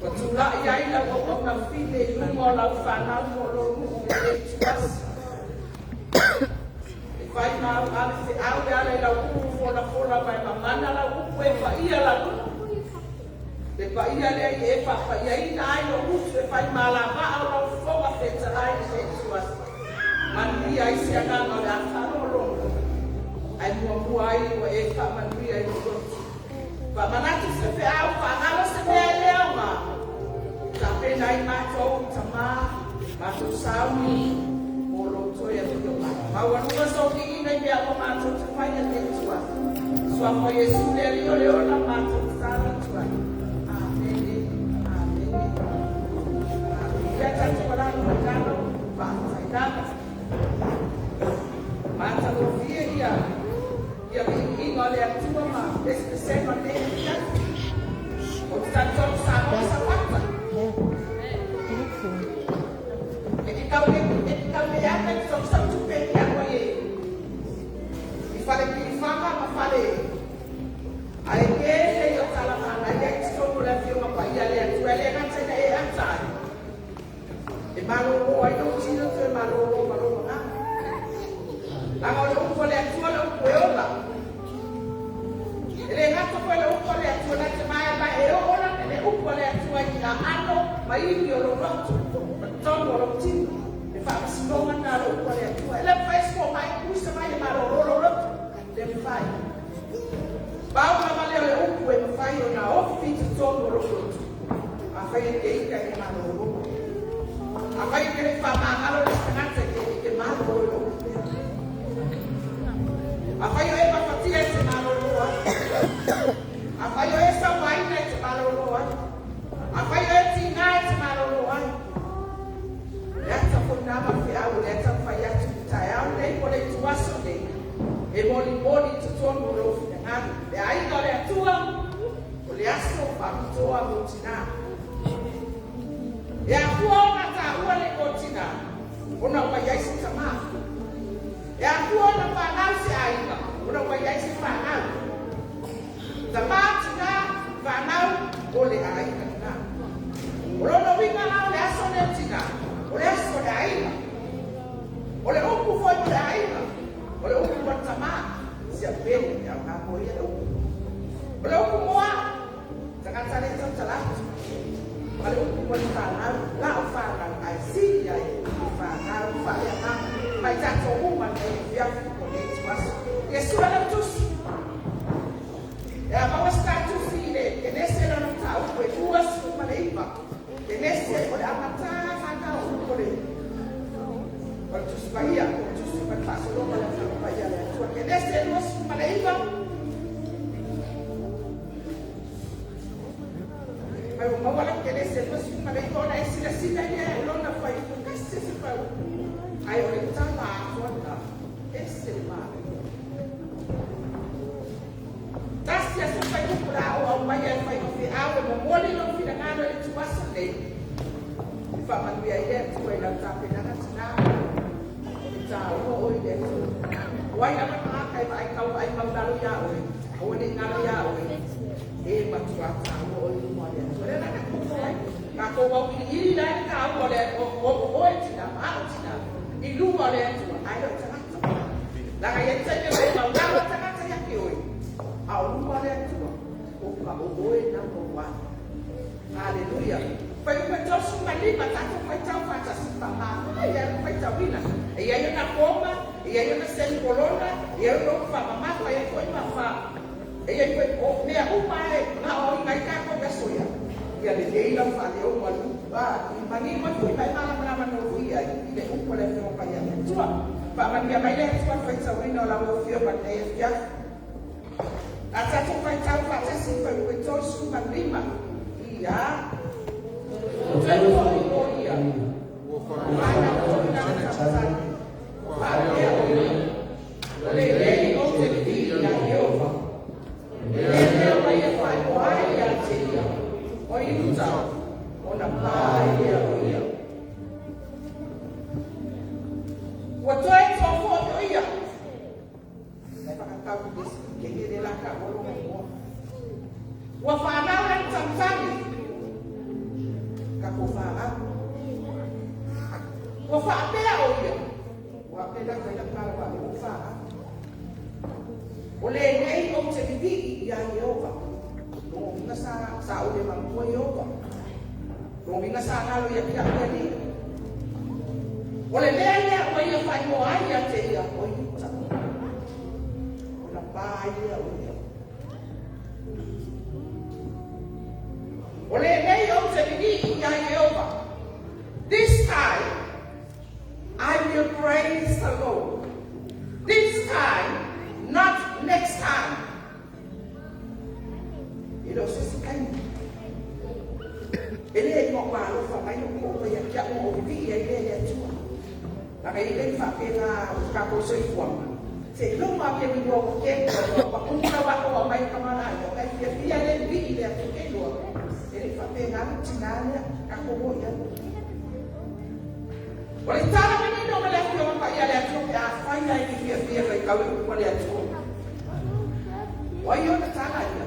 Ua tulai ai lau auauna fine i luma o lau fanau ma o lou nuu i lenei ituaso. E fai ma au ave feau e ala i lau upu folafola ma e mamana lau upu e paia lau upu. Le paia lea ia e faapaiaina ai lou usu e fai ma alavaa o lau fofoga fetalai i lenei ituaso. Manuia ai se agaga o le a faalogologo, ae muamua ai ua e faamanuia i lou loto. Faamanatu se feau, faagalo se mea e le aoga. Tapena ai matou tamā, matou sauni mo lou toe afio mai. Maualuga sou viiga i mea uma matou te faia i lenei ituaso. Suafa o Iesu le Alii o le ola, matou tatalo atu ai. Amene, amene, amene. Ia tatou alalo mai lalo, faafetai lava. Matagofie ia ia viiviiga o le Atua ma pesepesega o lenei afiafi. Ou te talitonu sa maua sau ata. E te tau le e te tau le ata i totonu sau tupe e te alu ai e i fale pilifaga ma fale ae tele ia o tala manaia i totonu o le Afioga Paia a le Atua e le gata ina e ata ai e malolo ai lou tino toe malolo ma lou agaga. Leaga o le upu a le Atua le upu e ola. E le gata foi le upu a le Atua na te vaevae e oo la le upu a le Atua i aano ma ivi o lou loto ma totonu o lou tino. Le faamasinoga lena o le upu a le Atua. E le mafai e se fomai puisa mai e malolo lou loto. Le mafai. Pau lava lea o le upu e mafai ona ofi i totonu o lou loto. Afai e te ita e te malolo. Afai e te le faamagalo le isi tagata e te malolo i lou upu lea. Afai o e mafatia e te malolo ai. Afai o e sauaina e te malolo ai. Afai o e tiga e te malolo ai. Le ata foi nā ma feau o le ata mawhai atu i taeao lenei po le ituaso nei. E molimoli i totonu o lou finagalo. Le aiga o le Atua, o le aso faapitoa mo tinā. E afua ona taua le igoa tinā, ona ua i ai se tamā. E afua ona fanau se aiga, ona ua i ai se fanau. Tamā, tinā, fanau, o le aiga lena. O lona uiga la o le aso lea o tinā, o le aso o le aiga. O le upu foi mo le aiga, o le upu mo le tamā, si au pele, e aoga mo ia le upu. O le upu mo au, tagata lea e tautala atu. Ma le upu mo le fanau, la o fanau, ae sili ai le fanau faaleagaga ma i tatou uma nei afiafi o lenei ituaso. Iesu e lau tusi. E a maua se ta tusi i le Kenese lona mataupu e 29. Kenese o le amataga na o upu o le o le Tusi Paia, o le Tusi ma le faasologa o le Afioga Paia a le Atua. Kenese 29. Mai ua maua lau Kenese 29 ona e silasila i lea i lona fuaiupu tasi se fuaiupu. Ae o le tala atoa lena, ese le manaia. Tasi a se fuaiupu o le a ou aumaia e fai ma feau e momoli lou finagalo i le ituaso nei. E faamanuia ai le Atua i lau tapenaga tinā. E tāua oe i le Atua. O ai lava le tagata e vaai tau vaai mau lalo iā oe, aua ne i galo iā oe, e matua tāua oe i luma o le Atua. Lea la na koko ai. Tatou auiliili la le tāua o le o oe tinā ma au tinā i luma o le Atua, ae le o tagata. Leaga e i ai taimi e vaai mau lalo le tagata ia te oe, a o luma o le Atua, o ka o oe number one. Haleluia! Fuaiupu e 35, tatou faitau faatasi faamavae ai le faitauina. E i ai ona koma, e i ai ona semikolona, e i ai ona upu faamamafa, e i ai foi ma fa, e i ai foi o mea uma e gaoiga ai tatou i aso ia. Ia lelei lau faaleoga o le upu, a i manino ai foi ma e malamalama gofie ai i le upu a le Afioga Paia a le Atua. Faamanuia mai le Atua i le faitauina o lau Afioga i lenei afiafi. A tatou faitau faatasi i fuaiupu e 35, ia toe foi o ia, ua fanau foi lana tausaga, faapea o ia, O lenei ou te vivii ia Ieova, e le mea ua ia faailoa ai ia te ia, o i uta, ona pa ai lea o ia. Ua toe toa foi o ia. E whakatau i le ke hele la ka ua longa igoa. Ua whanau lana tautagi. Faapea o ia, ua pe la fai la pala wa o fa. O lenei ou te vivii ia Ieova. Logo uiga sa ou le manutua Ieova. Logo uiga sa galo ia te au le Alii. O le mea lea ua ia faaigoa ai ia te ia o Iuta. Ona pa ai lea o ia. O lenei ou te vivii ia Ieova. This time, I will praise the Lord. This time, not next time. E le o se isi taimi. E le ina ua alofa mai o ko ia kia o vivii ai lea i le Atua. Laga i le faapena o tatou soifuaga. Se iloga ke ni o ke pa kuma wa o mai kamana o kai fia fia le vivii le Atua ke loa. E le faapena le tina lea ka ko mo ia. O le tala manino ma le afioga pa ia le Atua pe a fai ai ki fia fia fai kau i upu a le Atua. O ai ona tala ia?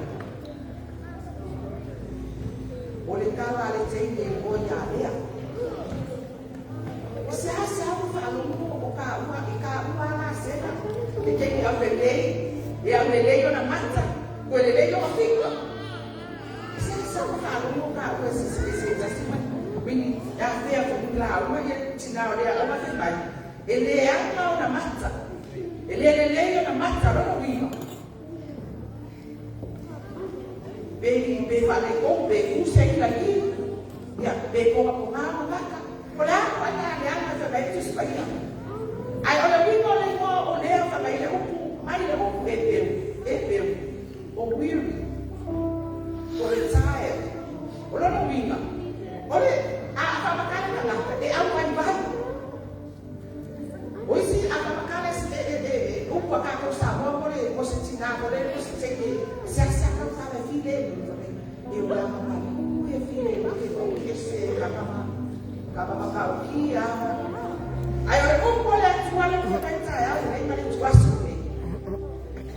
O le tala a le teine o ia lea. O se a se au whaalongo o ka ua i ka ua la sena. E teine au lelei, e au lelei ona mata, ko e lelei ona fika. E se a se au whaalongo o ka ua se se se tasi mai. Wini, a fea ko la uma ia tina o lea au fe mai. E le anga ona mata. E le lelei ona mata rono winga. Pe pe whale ko pe kuse i lagi. Ia, pe konga ponga maka. O le a kwa le anga fe mai tu spa ia. Ai o le winga o le ingoa o lea fa mai le upu, mai le upu e peu, e peu. O weary. O le tired. O lona winga. O le a fa makale tangata e au vai vai. O isi a fa makale e upu a kākou Samoa mo le mo se tina mo le mo se teine se a se a kau tala file e o la mamalu e file e o ke se ka mama ka mama ka o kia. Ai o le upu o le Atua le whakaita e au nei ma le tuaso nei.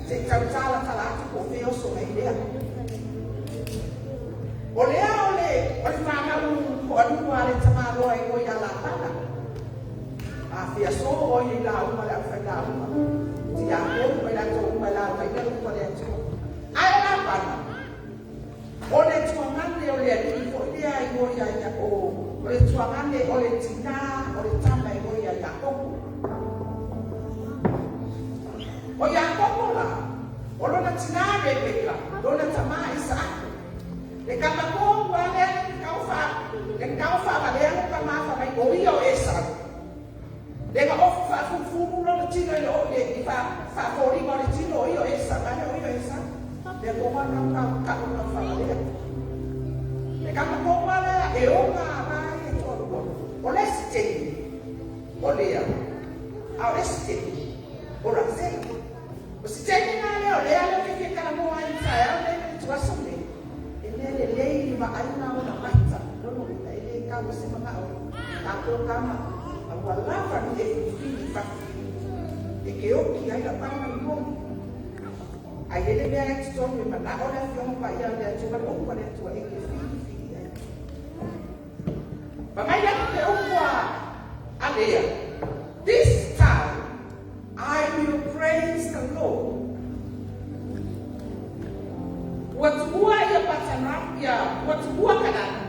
Se tau tala tala atu ko fe oso mai lea. O lea o le whanau ko alua le tamaloa e ngoi a Lapana. A fia so o i la uma le au whai la uma. Ti a kōru mai la tō uma la mai le upu o le Atua. Ai o Lapana. O le tuangane o le alii fo lea i ngoi a ia o. O le tuangane o le tina o le tama i ngoi a Iakopo. O Iakopo la, o lona tina Rebeka, lona tama Isaako. Le kama ko ua lea le kau wha, le kau wha ma lea ka ma mai o ia o Esau. Le nga ofu wha fu lona tino i le o le i wha wha fōringa o le tino o ia o Esau, ane o ia o Esau. Le ko ma kau kau kau kau wha ma lea. Le kama ko ua lea e o ngā mai e toa lua. O le si teine, o lea, a o le si teine, o Rasela. O si teine ngā lea o lea lea ke ke kala moa i tae au le le tuaso nei. E lea le lei ni ma aina o na mata. Lono ina e le kau se mga o. Ka kō kama, a ua lava ni e whiwhi whaki. E ke oki ai la pana i moni. Ai ele mea e titonu e mana o le afioga pa ia le Atua, le upu a le Atua e ke whiwhi ai. Pa mai lana te upu a Lea. This time, I will praise the Lord. Ua tuua ia patana, ia, ua tuua kanana.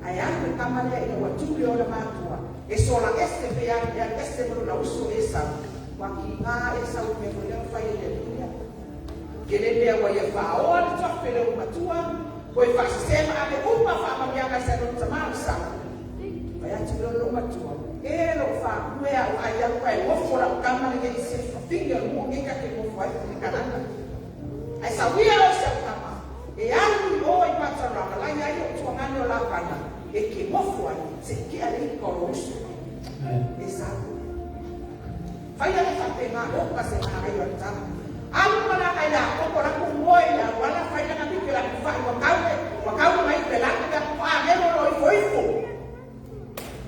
Ai alu e kama lea ina ua tule o le matua. E sola ese pe a ia ese mo na uso e sau. Wa ki ngā e sau me ko lea whai e le dunia. Ke le mea ua ia whaoa le tofe le matua. Ko e whaasisema a le uma whaamanianga sa no tamau sa. Vai atu le lo matua. E lo wha kue au ai au kai mofo la kama le i se whawhinga mo nge ka ke mofo ai te kanana. Ai sa wia o se kama. E alu i o i patarama, lai ai o tuangane o Lapana. E ke mofo ai, se ke ale i koro uso. E sa. Whai ale whape ngā oka se ngā ai o le tala. Alu mana ngai la koko la ku moe la wala whai langa mike la ku whai wakau mai pe langa ka wha mero ro i foifo.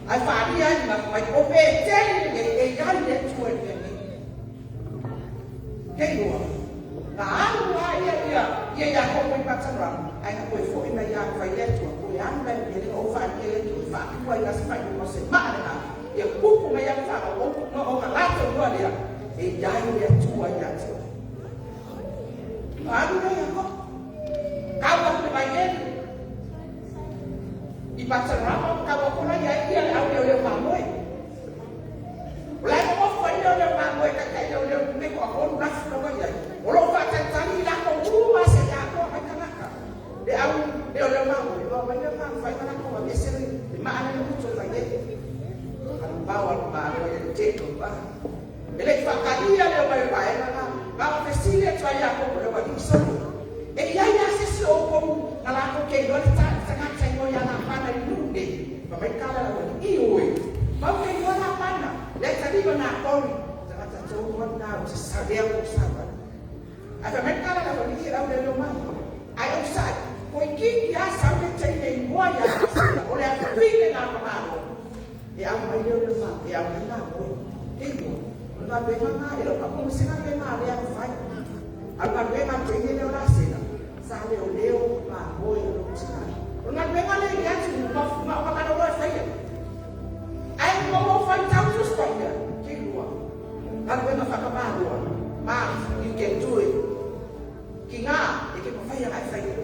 Ai whaari ai ngā mai o pe teli le e iai le tua i le Kei roa. Ngā alu a ia ia ia ia koko i patarama. Ai nga koe fo ina ia whai le tua. Koe alu lai me le o whaari le tua. Wha kua i ngā whai o se maa le ngā. Ia kupu mai au wha o o o ka lato noa lea. E iai le atua i ate o. Alu lea ia ko. Kau aku le mai elu. I patarama kau aku la ia ia le au leo leo mamoe. O lai mo fo leo leo mamoe ka kai leo leo me ko akolu rafu ka mai ai. O lo fa tantali la ko uma se ya ko ai kanaka. Le au leo leo mamoe. O mai leo mamoe fai kana ko ma se le ma ana le uto mai e. Alu pau alu mamoe le teko pa. Ele whakaia leo mai vaega ngā. Ngā whesile atu ai a ko le wali solo. E ia ia se si o kou ngā lako ke iwa le tangata i ngoi a ngā pana i nune. Ma mai kala la wali i oe. Mau ke iwa ngā pana. Le tariwa nā kori. Tangata tō mua nā o te sawea o sawa. A fa mai kala la wali i au le leo mai. Ai au sai. Ko i ki a sau le teine i mua ia a sila. O le a whawhine ngā mamaro. E au mai leo leo mai. E au mai ngā moe. E iwa. O ngā wenga ngā e lau kapo se ngā wenga lea o whai. A ngā wenga teine leo la sena. Sa leo leo ngā moe o leo tina. O ngā wenga le i atu ma o ngā roa whaia. Ai ngā mo whai tau tusta ia. Ki rua. Ngā wenga whakamārua. Ma, you can do it. Ki ngā, e ke pawhaia ngai whaia.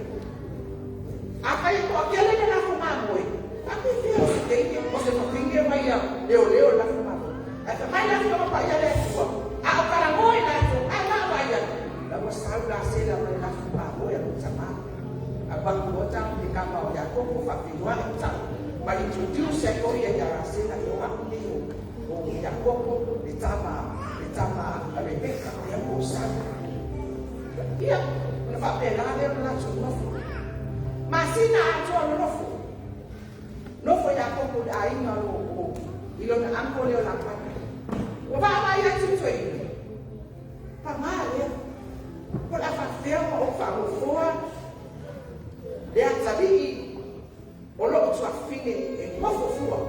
A whai ko a kele na lafu māmoe. A pe whia o se teine, o se whawhinge mai a leo leo lafu māmoe. Ai wha mai lafu kama pa ia le atua. A o karangoe na atu, ai ngā wai a. La wa sau la se la mai lafu māmoe a tama. A baku o tau te kama o ia koko whawhiwa e tau. Ma introduce e ko ia ia rasela i o aku nei o o ia koko le tama a Rebecca o ia ko sau. Ia, ona whapena leo na latu nofo. Masina atua no nofo. Nofo ia koko le ainga lo o i lona anko leo la pana. O va mai atu toe. Pa ngā lea. Ko la whawhea ma o whangofoa. Le atalii o loo tuafine e ngofo fua.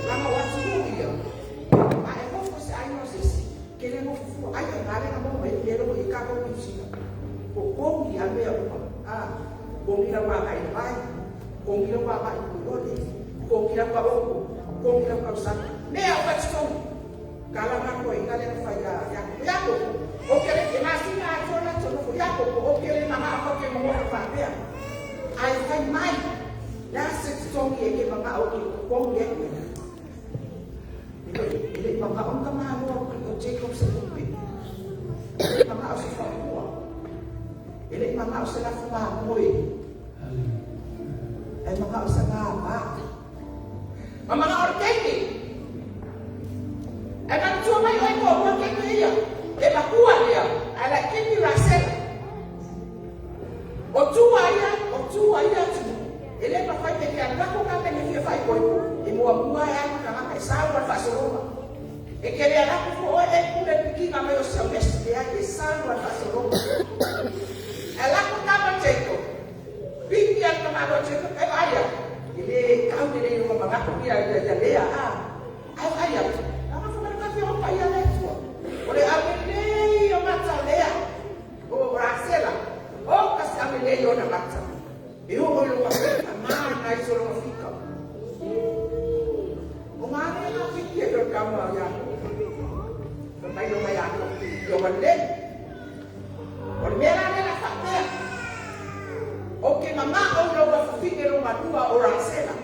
Langa watu ia. A e ngofo se ainga o sesi. Ke le ngofo fua. Ai e ngā lenga mo mai lero i ka ko kusina. Ko kongi a mea uma. A, kongi la wā mai mai. Kongi la wā mai kuiole. Kongi la wā oko. Kongi la wā usana. Mea o patitonu. Kala ngā koe inga lena whai a Iakopo. Iakopo, o kele ke masina a tōna tōnofo. Iakopo, o kele mga ako ke mongoha whapea. Ai whai mai. La se titongi e ke mga o ke kongi e koe. Ele mga o ka mānoa o Jacob se kupe. Ele mga o se whakua. Ele mga o se lafu māmoe. Ai mga o se ngā mā. Ma mga o teine. E manatua mai oe ko ua keiki ia. E makua lea. Ai la keiki Rasela. O tua ia atu. E le mawhai te kia lako ka mene fia whai koe. E mua mua e ai maka e sau al whasoroma. E kere a lako fo oe e kule pikinga mai o sau mesi e ai e sau al whasoroma. E lako kama Jacob. Piki al kamalo Jacob e aia. E le kau le leo mamangako ia ia lea a. Ai aia. Anga whamaraka fia opa ia le atua. O le amelei o mata lea. O Rasela. O kasi amelei o na mata. E o oi longa fika, mana i so longa fika. O ngā ngā fiki e tō kama o ia. Ka mai lo mai ako. I o wale. O le mea la lela whapea. O ke mama o lau whawhine lo manua o Rasela.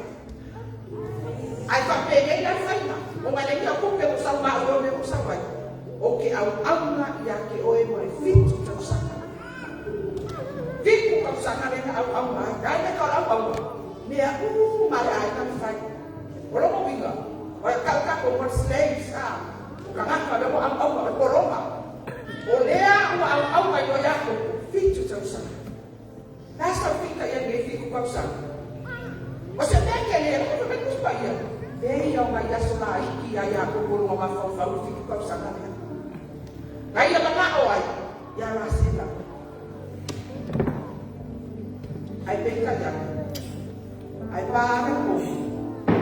Ai whapea nei la whaina. O ngā lengi a kupe o sau mā o me o sau ai. O ke au aunga ia ke oe mo le fitu tausaka. Fitu tausaka lena au aunga. Rai me ka au aunga. Mea mare ai ka whai. O longo winga. O e kau kako mo slaves a. O ka ngaka le mo au aunga o poroma. O lea ua au aunga i o iako. Fitu tausaka. Nasa fika ia nei fitu tausaka. O se mea ke lea, o me kuspa ia. Nei au mai aso la iki ai a kokoro ma mawhau fitu tausaka lea. Ngai ia mana o ai, ia Rasela. Ai peka ia. Ai pāre ko.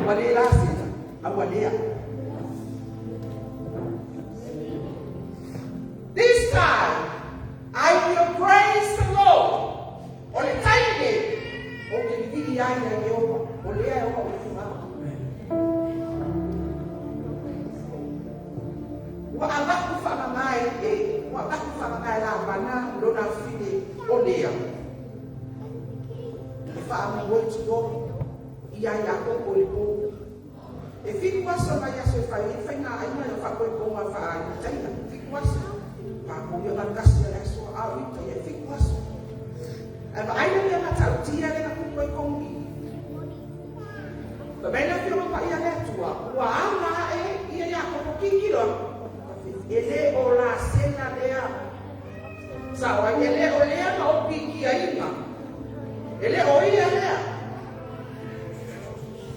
Ua le Rasela, a ua lea. This time, I will praise the Lord. O le taimi, o ke vili ai ia Ieova, o lea e oa o le fungao. Ua avatu faagagā e ua avatu faagagā e Lavana lona afafine o Lea e faamumu ai tio ia Iakopo i le po. E 7 aso mai aso e fai ai faigaaiga e faakoekoga faaitaia. 7 aso. Pakoia gatasi le aso a o ita e 7 aso. Ae vaai le mea matautia le na tupu ai tonu i. Pa mai le afioga paia le Atua, ua aga ae ia Iakopo kikilo. E le o la sena lea. Sa o ai e le o lea na o pikia inga. E le o ia lea.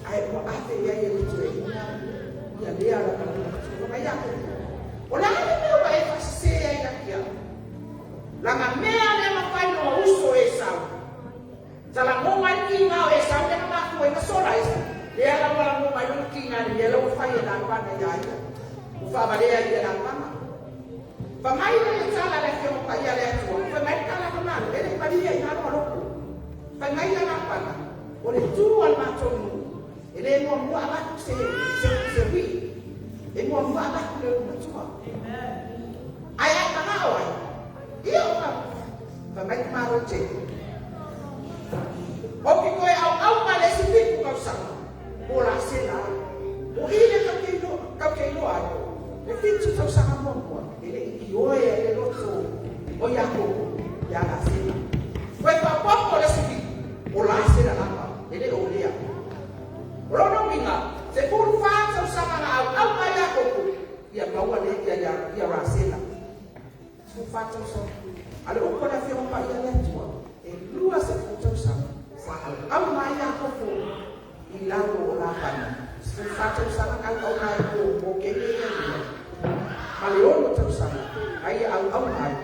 Ai ua ave ia ia le tue ina ia lea la ka le mai Iakopo. O la le mea ua e fasese ai ia kia. Langa mea le mafai no uso e sau. Tala mo mai ki ngā o e sau le nga mafua i sola e sau. Lea la wala mo mai no ki ngā ni la ua fai e la pana ia ia. Ua whaavalea ia la pana. Fa mai le tala le fio pa ia le atua. Fa mai tala ka malu. E le palia i ngā loko. Fa mai la pana. O le tu al matonu. E le mua mua avatu se wi. E mua mua avatu le matua. Amen. Ai ai ka ngao ai. Ia o ka. Fa mai te maro te. O ki koe au au ma le si fitu kau sanga. O la se la. O ile kau te ilo, kau te ilo ai. Le fitu tau sanga mua mua. E le i oe e le loto o Iakopo. Ia la se la. Koe whapopo le si fitu. O la se la lapa. E le o lea. O lona uiga, se pulu whā tau sanga na au au mai Iakopo. Ia maua le ia ia ia Rasela. Sefulu whā tau sanga. Ale upo le afioga pa ia le Atua. E 20 tau sanga. Sa au au mai Iakopo i lalo o Lapana. 14 tau sanga au au mai o o kene ia ia. Ma le 6 tau sanga. Ai au au mai.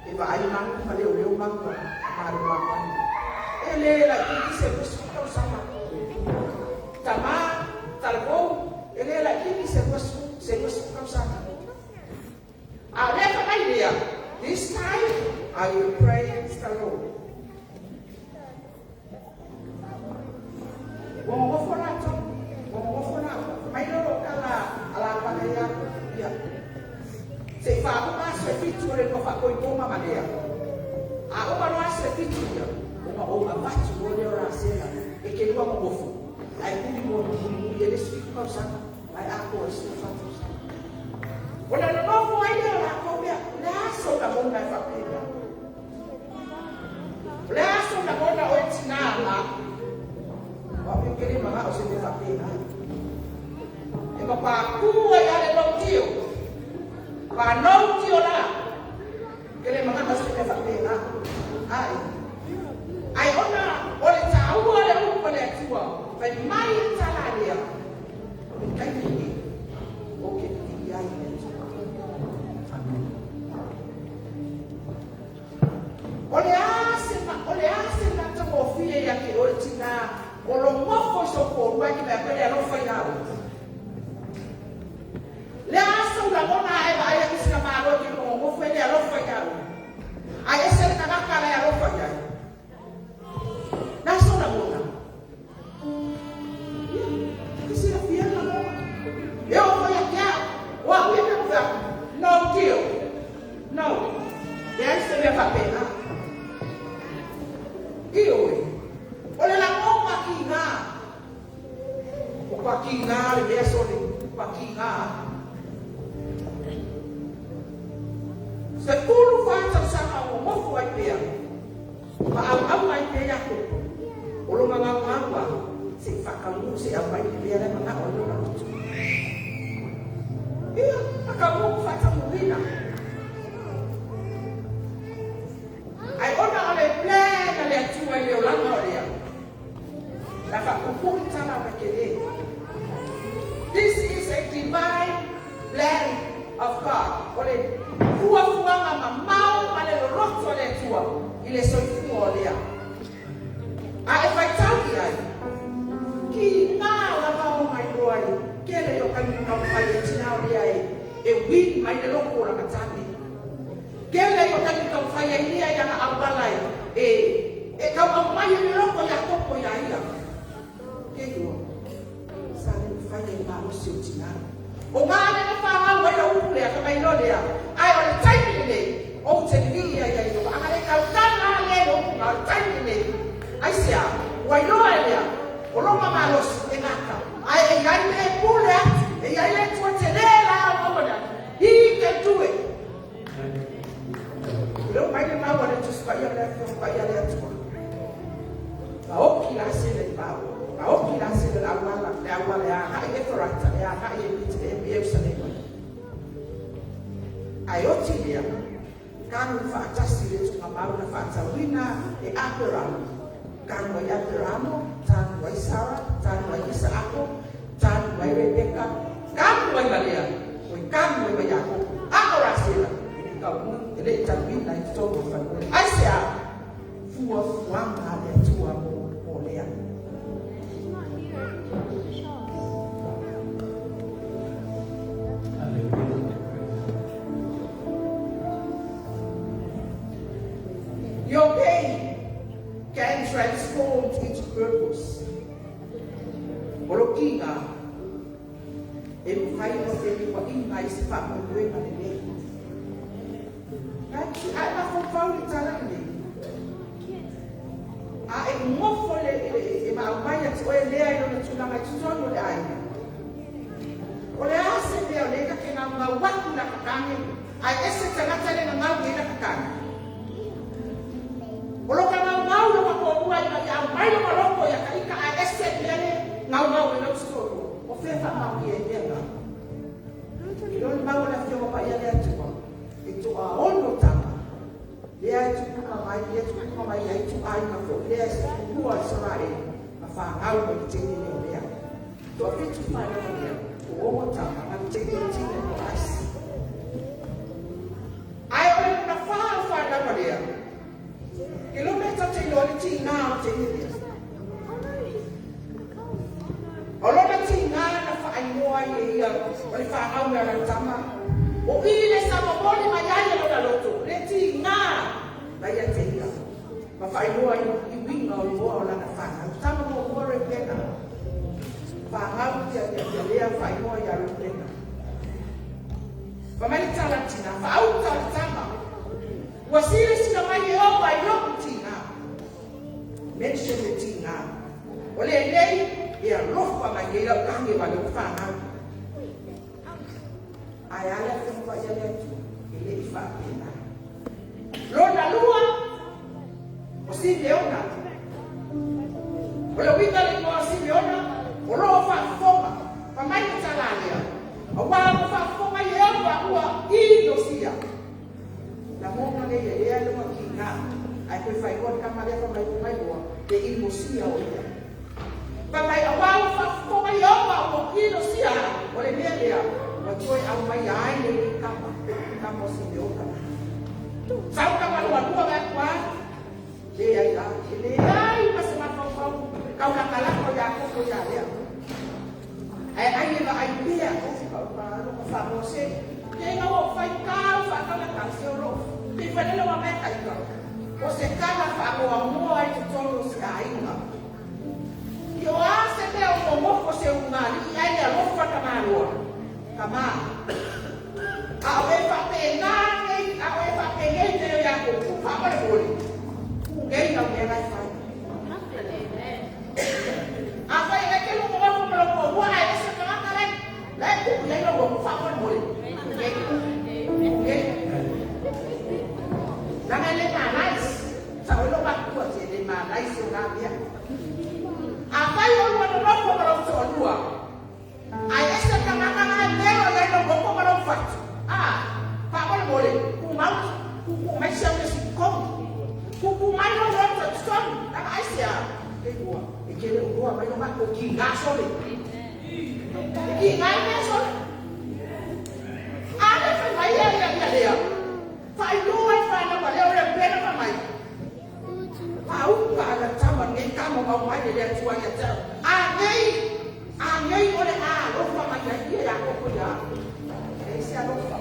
E va ai mangu ma le o leo mangu ma le Lapana. E le la ki se 20 tau sanga. Tama, talako, e le la ki se 20 se 20 tau sanga. A le fa mai lea. This time I will praise the Lord. Ua ngofo latou, ua ngofo latou. Mai lolo kala ala pana ia ia. Se i whaahuma aso e 7 o le lua whakoipoma ma lea. A uma loa aso e 7 ia, uma o avatu o leo la sela, e ke lua ngofo. Ai kuli mo muli muli e le 7 kau sanga, ai ako e 14 tau sanga. O le nofo ai leo la kou mea, le aso na mona e whapena. Le aso na mona o e tina la. Wa pe kere mga o se te whapena. E mapakua ia le lautio. Pa nautio la. Kere mga o se te whapena. Ai. Ai ona o le tāua le upa le atua. Fai mai e tala lea. O le kaimi e. O ke pili ai le atua. Amen. O le ase ma, o le ase na tangofie ia ke o le tina. O lo ngofo i so kōrua ki mea koe le alofa i au. Le asa ula ngona e va ai ki sina malo ki lo ngofo e le alofa i au. Ai ese le kanaka le alofa i au. Na so na ngona. Ia, ki sina fia na ngona. E o ko ia kia, o a hui me kuwha. No deal. No. Le ai se mea whapena. I oe. O le la ngoma ki ngā. O kwa ki ngā le mea sole. Kwa ki ngā. Se pulu whātau sanga o ngofu ai pea. Ma au au ai pea Iakopo. O lo mga ngāngua. Se whakamu se au mai le mea le mga o lona utu. Ia, whakamu whātau muhina. Ai ona o le plan a le atua i le olanga o lea. La whakupuri tala o ke. This is a divine plan of God. O le fuafuaga mamao ma le loloto o le Atua i le soifua o lea. A e faitau i ai, ki ngā lava o mai loa i, kele o kani kampai e tina o lea e win mai le loko o la matane. Kele o kani kampai e nia i ana awala e kau au mai le loko ia kopo ia ia. Ke iwa, sa le mfai e malosi o tina. O ngā le na whangau ai la upu lea, ka mai mai loa lea, ae o le taimi lenei, ou te lii ai ai loa. Aga le tautala le lo kunga o le taimi lenei. Ai sea, ua iloa e lea, o loma malosi e gata. Ae e iai le pule atu, e iai le tua te le la au maua. He can do it. Leo mai le mau a le Tusi Paia le Afioga Paia le Atua. Ma oki la se le pau. Ma oki la se le auala, le auala e agai Efarata, e agai e Ierusalema. Ae oti lea, kanu faatasi le tugamau na faatauina e Aperamo. Kanu ai Aperamo, tanu ai Sara, tanu ai Isaako, tanu ai Rebeka, kanu ai Malea, oi kanu ai ma Iakopo. A o Rasela, e le kaunu, e le tauina i totonu o fanua. Ai se a, fuafuaga a le Atua mo lea. Your pain can transform into purpose. O lo kinga, e mawhai o te liwa inga i se wha mo le lei. Ai ma fau le tala nei. A e ngofo le e ma au mai ati oe lea i lona tulaga i totonu o le aiga. O le a se mea o le ka ke ngau ngau watu na kakange, ai ese tangata le ngau e na kakange. O lo ka ngau ngau lo ka kōmua i mai au mai lo ka loko ia ka ika ai ese mea le ngau ngau e lau totonu. O whea mau i e mea ngau. I lo le mau o le afioga paia le Atua, e toa ono tama. Lea e tupuka mai, lea e tupuka mai ai tu ai ka fo, lea e se tupua i Israel, ma whangau mai te teine leo lea. Toa fitu whanau lea, o ongo tama, ma te teine o tine o aisi. Ai o le luna wha whanau lea. Ke lo mea tau te iloa le tingā o teine lea. O lona tingā na whaingoa i e ia, o le whangau mea rau tama. O i le sama moli mai ai e lona loto, le tingā na ia te ia. Ma whaingoa i winga o loa o lana whanau. Tama mo mo Rebeka. Whangau ia ia ia lea whaingoa ia Rebeka. Whamai tala tina, whaauta o le tama. Ua sile sila mai e opa i loku tingā. Mention le tingā. O le lei, e alofa mai e lau kange wa leu whanau. Ai ale whenua ia le Atua, e le i whaapena. Lona lua, o Simeona. O le winga le ingoa Simeona, o loho whaafonga, whamai le tala lea. A wā mo whaafonga i e opa ua ino sia. La monga le ia lea lunga ki ngā. Ai koe whai kama lea whamai mai loa, te ino sia o ia. Whamai a wā o whaafonga i e opa ua ino sia. O le mea lea, ua toe au mai ai le i kama, kama o Simeona. Sau kama lua lua mea kua, le ai la, e le ai ma se mafau kau laka laka ia koko ia lea. Ai ai e ai pea, o si kau pa lo ka wha mo se. Ke ngā o whai kau wha kau la kau se o ro. Te whanelo wa mea kai kau. O se kala wha moa moa i te tonu o se ainga. I o a se mea o momoko se ungali, i ai le alofa ka mālua. Ka mā. A o e whape ngā nei, a o e whape ngei te reo ia koukou, wha mole mole. Ku ngei ngau mea ngai whai. A whai e ke lungo wafu ma loko hua ai e se kangata lai. Lai ku iai lo wafu wha mole mole. Ngei. Ngei. Langa le malais. Sa o lo makua te le malais o ngā mea. A whai o lua nonofo ma lou toalua. Ai e se kangata ngai mero iai lo moko ma lou fatu. A, wha mole mole. Ku mau, ku ku mai se au le sikomi. Ku ku mai lo roto tonu. Langa ai se a. Ke ua, e ke le ua mai lo mako ki ngā sole. E ki ngā mea sole. A le whai mai ia ia ia lea. Whai loa i whanau a leo le pena wha mai. Whauka ala tama nei kama mau mai le lea tua ia tau. A ngei o le a lofa mai ia ia ia koko ia. E se alofa.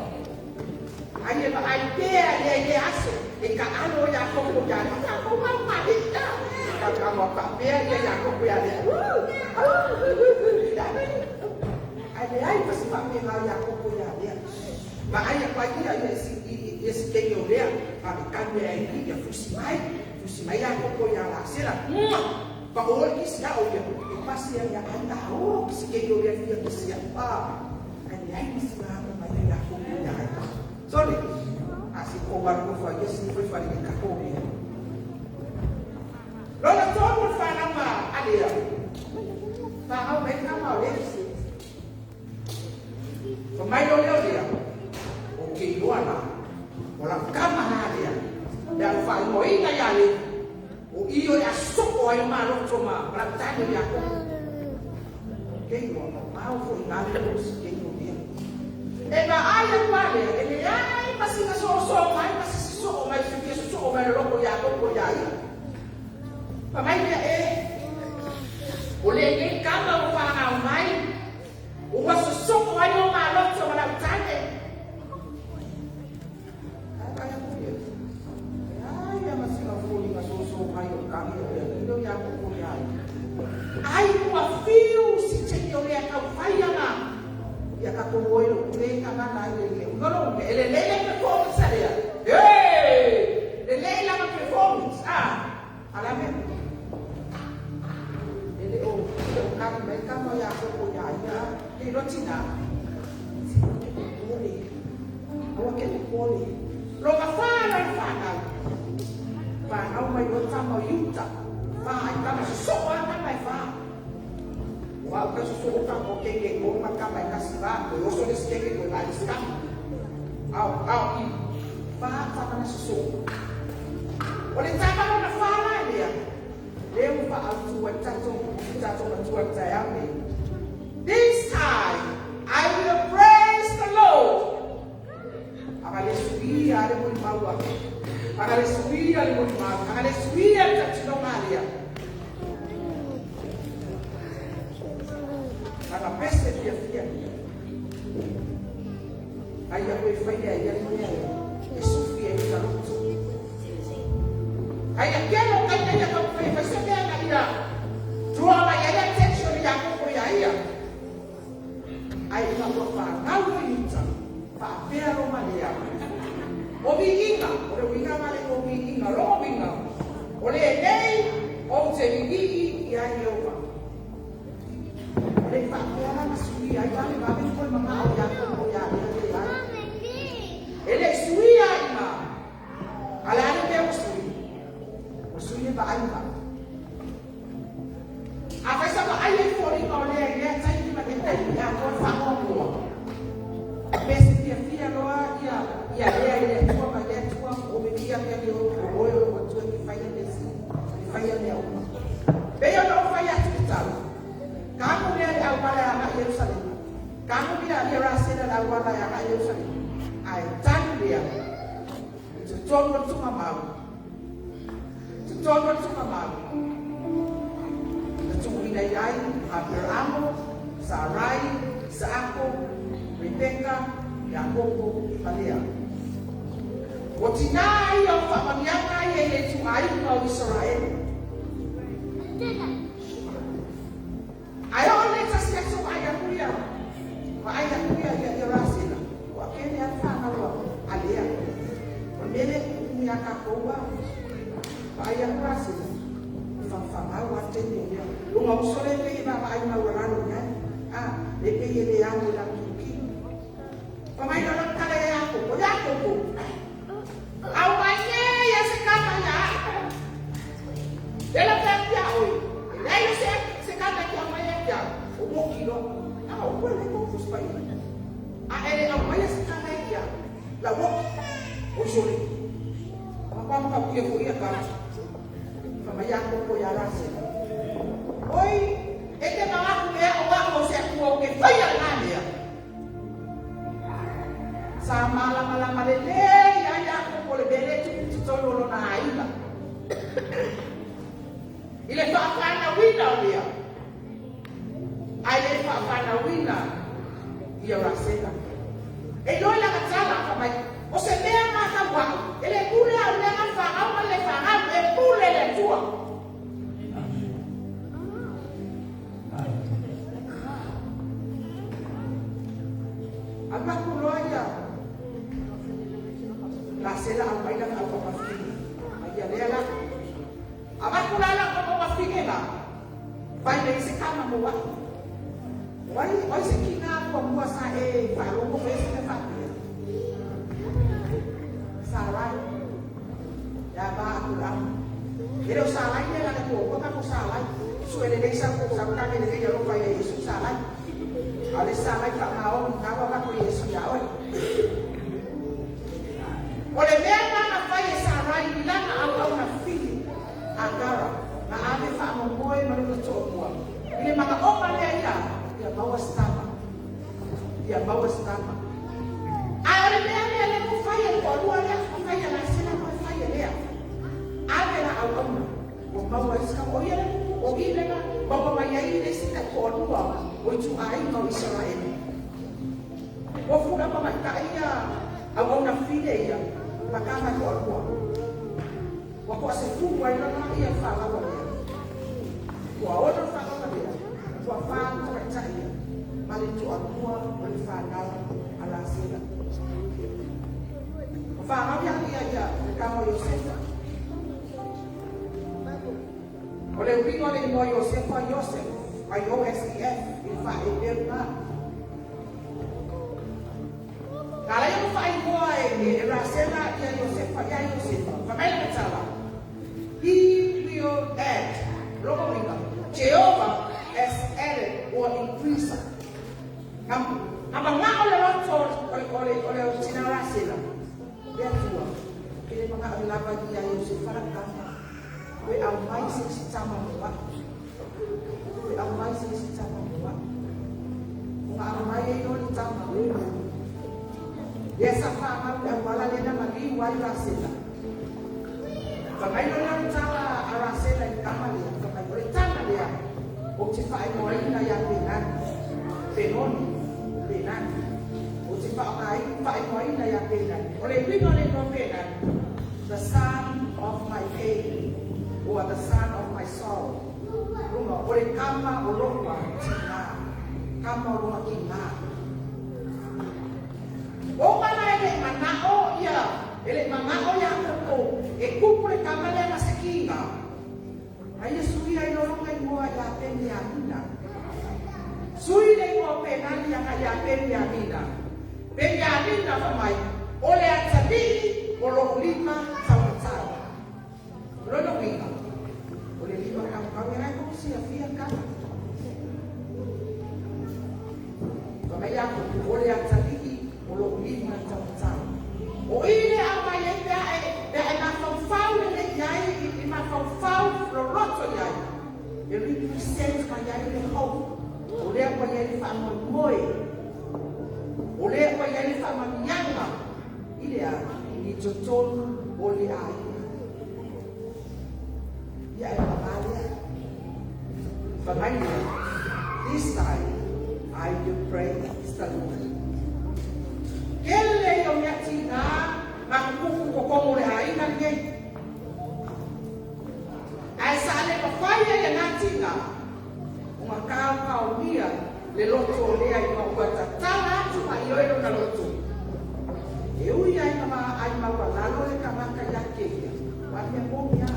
Ai e ai pea le le aso. E ka alo ia koko ia. Ka ko mau mahita. Ka ka mo ka pea ia ia koko ia lea. Ai le ai pasi wha mea ia koko ia lea. Vaai aku ai ia ia i si keiki o Lea, a le kanu e ai ia fusi mai, fusi mai Iakopo ia Lasela. Pa o le kisi ao ia, e pasi ia ia ai a o si keiki o Lea fia kisi ia. Ai le ai kisi ma ama mai ia Iakopo ia ai. Sorry. A si ko waru ko fa ia si foi fa le ka ko ia. Lona tonu le whanau ma alea. Whanau mai ka ma o le. Fa mai o leo lea. O ke iloa la. O la kama la lea. Le au whaingoina ia le. O iyo e asoko ai ma loto ma malatane ia ko. Ke iloa ma mau fo i ngā leo si ke iloa lea. E ma ai a kwa lea. E le ai masinga so so mai masisi so mai si ke so mai loko ia ko ia ia. Pa mai lea e. O le nei kama o whanau mai. Ua sosoko ai o maloto ma lau tane. Ai ai aku ia. Ai ia masinga foli nga soso mai o kami o lea. Ilo ia ko ko ia. Ai ua fiu si te o lea kau whai ana. Ia ka ko oi lo kule ka mana i le le. Ngolo me ele lele performance a lea. Hey! Le lele lama performance. Ah, ala me. Ele o o kami mai kama ia ko ko ia ia. Ke lo tina. Si o te pole. Awa ke te pole. Longa whānau i whānau. Whānau mai o tama o Iuta. Whā ai kama so ana mai whā. O au ka so ka ko ke ke ko ma kama i kasi wā. Ko oso le sike ke ko lai skama. Au, au i. Whā tama na so. O le tama na whānau lea. Leo wha au tua tato, tato matua tai au nei. This time, I will praise the Lord. Aga le suia le moli maua. Aga le suia le moli maua. Aga le suia le tatino malia. Aga pese fia fia. Ai a koe whaia ia le mea e sufia i ka loto. Ai a kelo kai kai a kau whai whai se mea na ia. Draw mai ai attention i a koko ia ia. Ai ina ua whanau o Iuta. Whaapea ro malea. O viinga, o le winga male o viinga, rongo winga. O le nei, o te vii i a Ieova. O le whaapea lana sui ai wale wawe koe mama o ia koko ia lea le ai. E le sui ai ma. Ala ale mea o sui. O sui e vaai ma. A faisa ma ai e fōringa o lea i lea taimi ma te taimi a koe whaangoa. Pese fia fia loa ia ia lea i lea tua ma lea tua o me via mea ni o o oe o tua ki whaia mea si. Ki whaia mea uma. Pei ona o whai atu ki tau. Ka mo mea le au wala a ngai Yerusalema. Ka mo mea ia rasena le au wala a ngai Yerusalema. Ai tanu lea. I te tonu o tunga mau. Te tonu o tunga mau. Te tuuina i ai Aperamo, Sarai, Isaako, Rebeka, Iakopo, ma Lea. O tina ia o whaamanianga ia i le tuaiga o Israele. Ai o le tasi aso ai aku ia. Wa ai aku ia ia ia rasela. O akene a whanau a Lea. O mele kuku ia ka koua. Wa ai aku rasela. Whawhamau a tene o mea. Lunga usole pe i mama ai mau ralo ngai. Ah, le pe i le amo la kiuki. Pa mai no kale e ako, o Iakopo. Au mai ne ia se kama ia. Ela pe kia oi. Nei se se kama kia mai e kia. O mo kilo. Ah, o koe le ko fuspai. A ele au mai se kama e kia. La wo. O sole. Ma pa ma kia fo ia ka. Fa mai Iakopo ia rase. Oi, e te mangaku mea o wako o se atua o ke whaia ngā mea. Sa malama lama le le ia Iakopo le mele tupu totonu o lona aiga. I le whaawhanauina o lea. Ai le whaawhanauina ia rasena. E loi langa tala ka mai. O se mea ngā hau. E le pule au mea ngā whaau ma le whaau e pule le tua. Amaku loa ia Fai le isi kama mo wa. Wai oi se kinga ko mua sa e wharongo fe se me whapea. Sarai. Ya ba aku ram. E leo Sarai le la ko ko ka ko Sarai. Su ele le sa ko sa ka le le ya lo fa Yesu Sarai. Ale Sarai fa ma o na wa ka ko Yesu ya oi. O le mea na fai e Sarai i lana au au na fili Agara na ave fa mo moe ma le toa. Ile maka o ma le ia ia maua stama. Ia maua stama. A o le mea lea le mo fai e ko lua lea ko fai la sela ko fai lea. Ave la au au na. O maua iska o ia le o i le na maua mai ai le sita ko lua o itu ai ma Israel. O fura ma mai ta ia au au na file ia makama ko lua. Wa ko se fu wa ila ia fa la wa lea. Ua ono fa la lea. Ua fa ta ta ia. Ma le tu atua o le fa na ala sela. O fa ngau ia ia ia ka mo Yosefa. O le uiga le mo Yosefa Yosef. I O S E F i fa e pe na. Kala ia fa i moa e Rasela ia Yosefa ia Yosefa. Fa mai le tala. He will add. Logo uiga. Jehovah has added or increased. Ngam nga o le loto o le o le o le tina Rasela. Le atua. Kele mga o lava ia Yosefa la kama. We au mai se si tama mo wa. We au mai se si tama mo wa. Nga au mai e yo le tama. Ia sa fa nga le wala le na mali wa i Rasela. Fa mai lo na tala a Rasela i kama le. Fa mai o le tama le. O te fa mo ina ia Penani. Penoni. Penani. O te fa mai fa mo ina ia Penani. O le wingo le no Penani. The son of my pain. Or the son of my sorrow. Runga, o le kama o loa tina. Kama o loa kina. O mana ele manao ia, ele manao ia koko, e kupu le kama lea ma se kinga. Ai e sui ai lolonga i mua ia Peniamina. Sui le mua Penani ia ia Peniamina. Peniamina fa mai, o le atalii o lo lima taumatau. Lona uiga, o le lima kaukau e rai ko sia fia kama. Fa mai ia ko o le atalii o lo lima taumatau. O ile a mai e pea e mafaufau le le iai, i mafaufau loloto iai. E represent mai ai le hope. O lea kwa iai le whaamoemoe. O lea kwa iai le whaamanianga. I le a, i totonu o le aina. Ia e mamalea. Whangai lea, this time I will praise the Lord. Kele o mea tina, ngā kuku kokongo le aina nei. Ai sa le mawhai e ngā tina, o ngā kao kao mia, le loto o lea i maua tatala atu ma i oe na loto. E ui ai ma ai maua lalo le kamaka ia keia, wa mea momi a.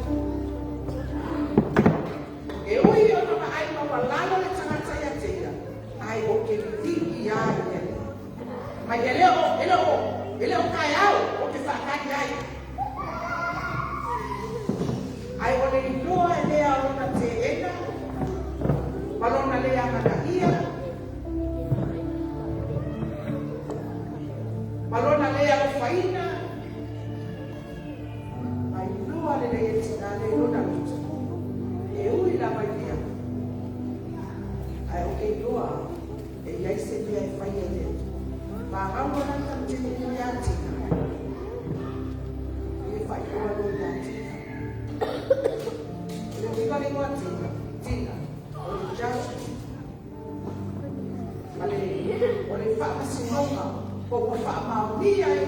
E ui o nama ai maua lalo le tangata ia teia, ai o ke viki ai ia. Mai ele o kai au o te whakari ai. Ai o le iloa e lea lona te ena, ma lona lea mana ia, ma lona lea lo whaina, ma iloa le lea tina le lona loto. E ui la mai lea. Ai o ke iloa, e iai se mea e whai e lea. Ma ngau lona tamtini ia tina. E whai oa lo ia tina. Le uiga le ngoa tina, tina, o le judgment. Ma le, o le whaamasinonga, po ua whaamaunia e,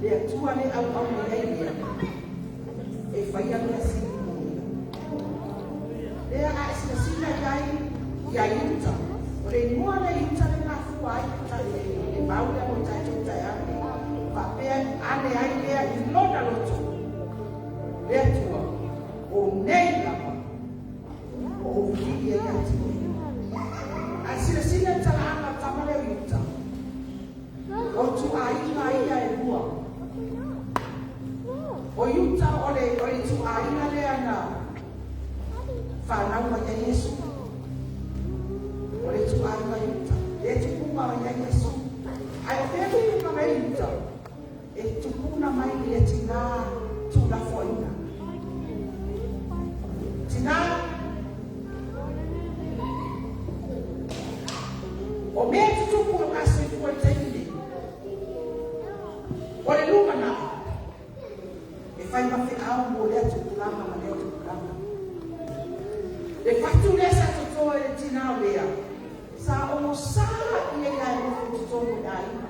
le atua le au au le ei lea. E whai a mea sini mo ia. Lea a esina sina iai, ia iuta. O le ingoa le iuta le ngā fua ai, le mau lea mo tai tau tai ane. Whapea ane ai lea i lona loto. Le atua, o nei lava, Ou vilii ai ia te oe. Ae silasila i le talaaga o le tama lea o Iuta, o ituaiga ia e lua. O Iuta o le ituaiga lea na fanau mai ai Iesu. O le ituaiga Iuta, lea e tupuga mai ai Iesu. Ae o fea e tupuga mai ai Iuta? E tupuna mai i le tinā tuulafoaiina. Tinā, o mea e tutupu i lo ta soifua i le taimi nei, o le lumanai, e fai ma feau mo lea tupulaga ma lea tupulaga. Le fatu lea sa toto e le tinā o Lea, sa ogosā i ai la e nofo i totonu o le aiga.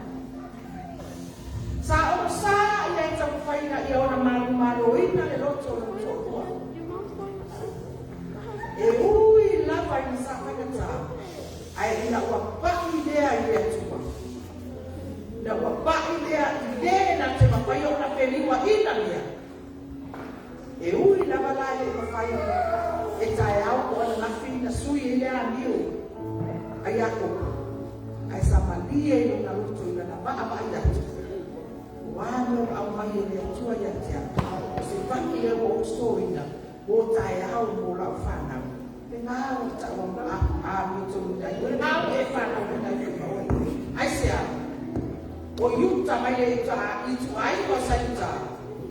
Sa ogosā i ai taumafai ina ia ona manumaloina le loto o lona toalua. E ui lava ina sa faigata, ae ina ua pai lea i le Atua, ina ua pai lea i le na te mafai ona feliuaina lea, e ui lava la e le i mafai e taeao po o ananafi na sui ai le amio a Iakopo, ae sa malie i lona loto i lana vaavaai atu, o a mea ua aumai e le Atua ia te au, o se fati lea ua ou totoina mo taeao mo lau fanau. Lena ua tau amiotonu ai oe, lena ua e fanauina ai foi ma oe. Aisea? O Iuta mai le ituaiga o sa Iuta,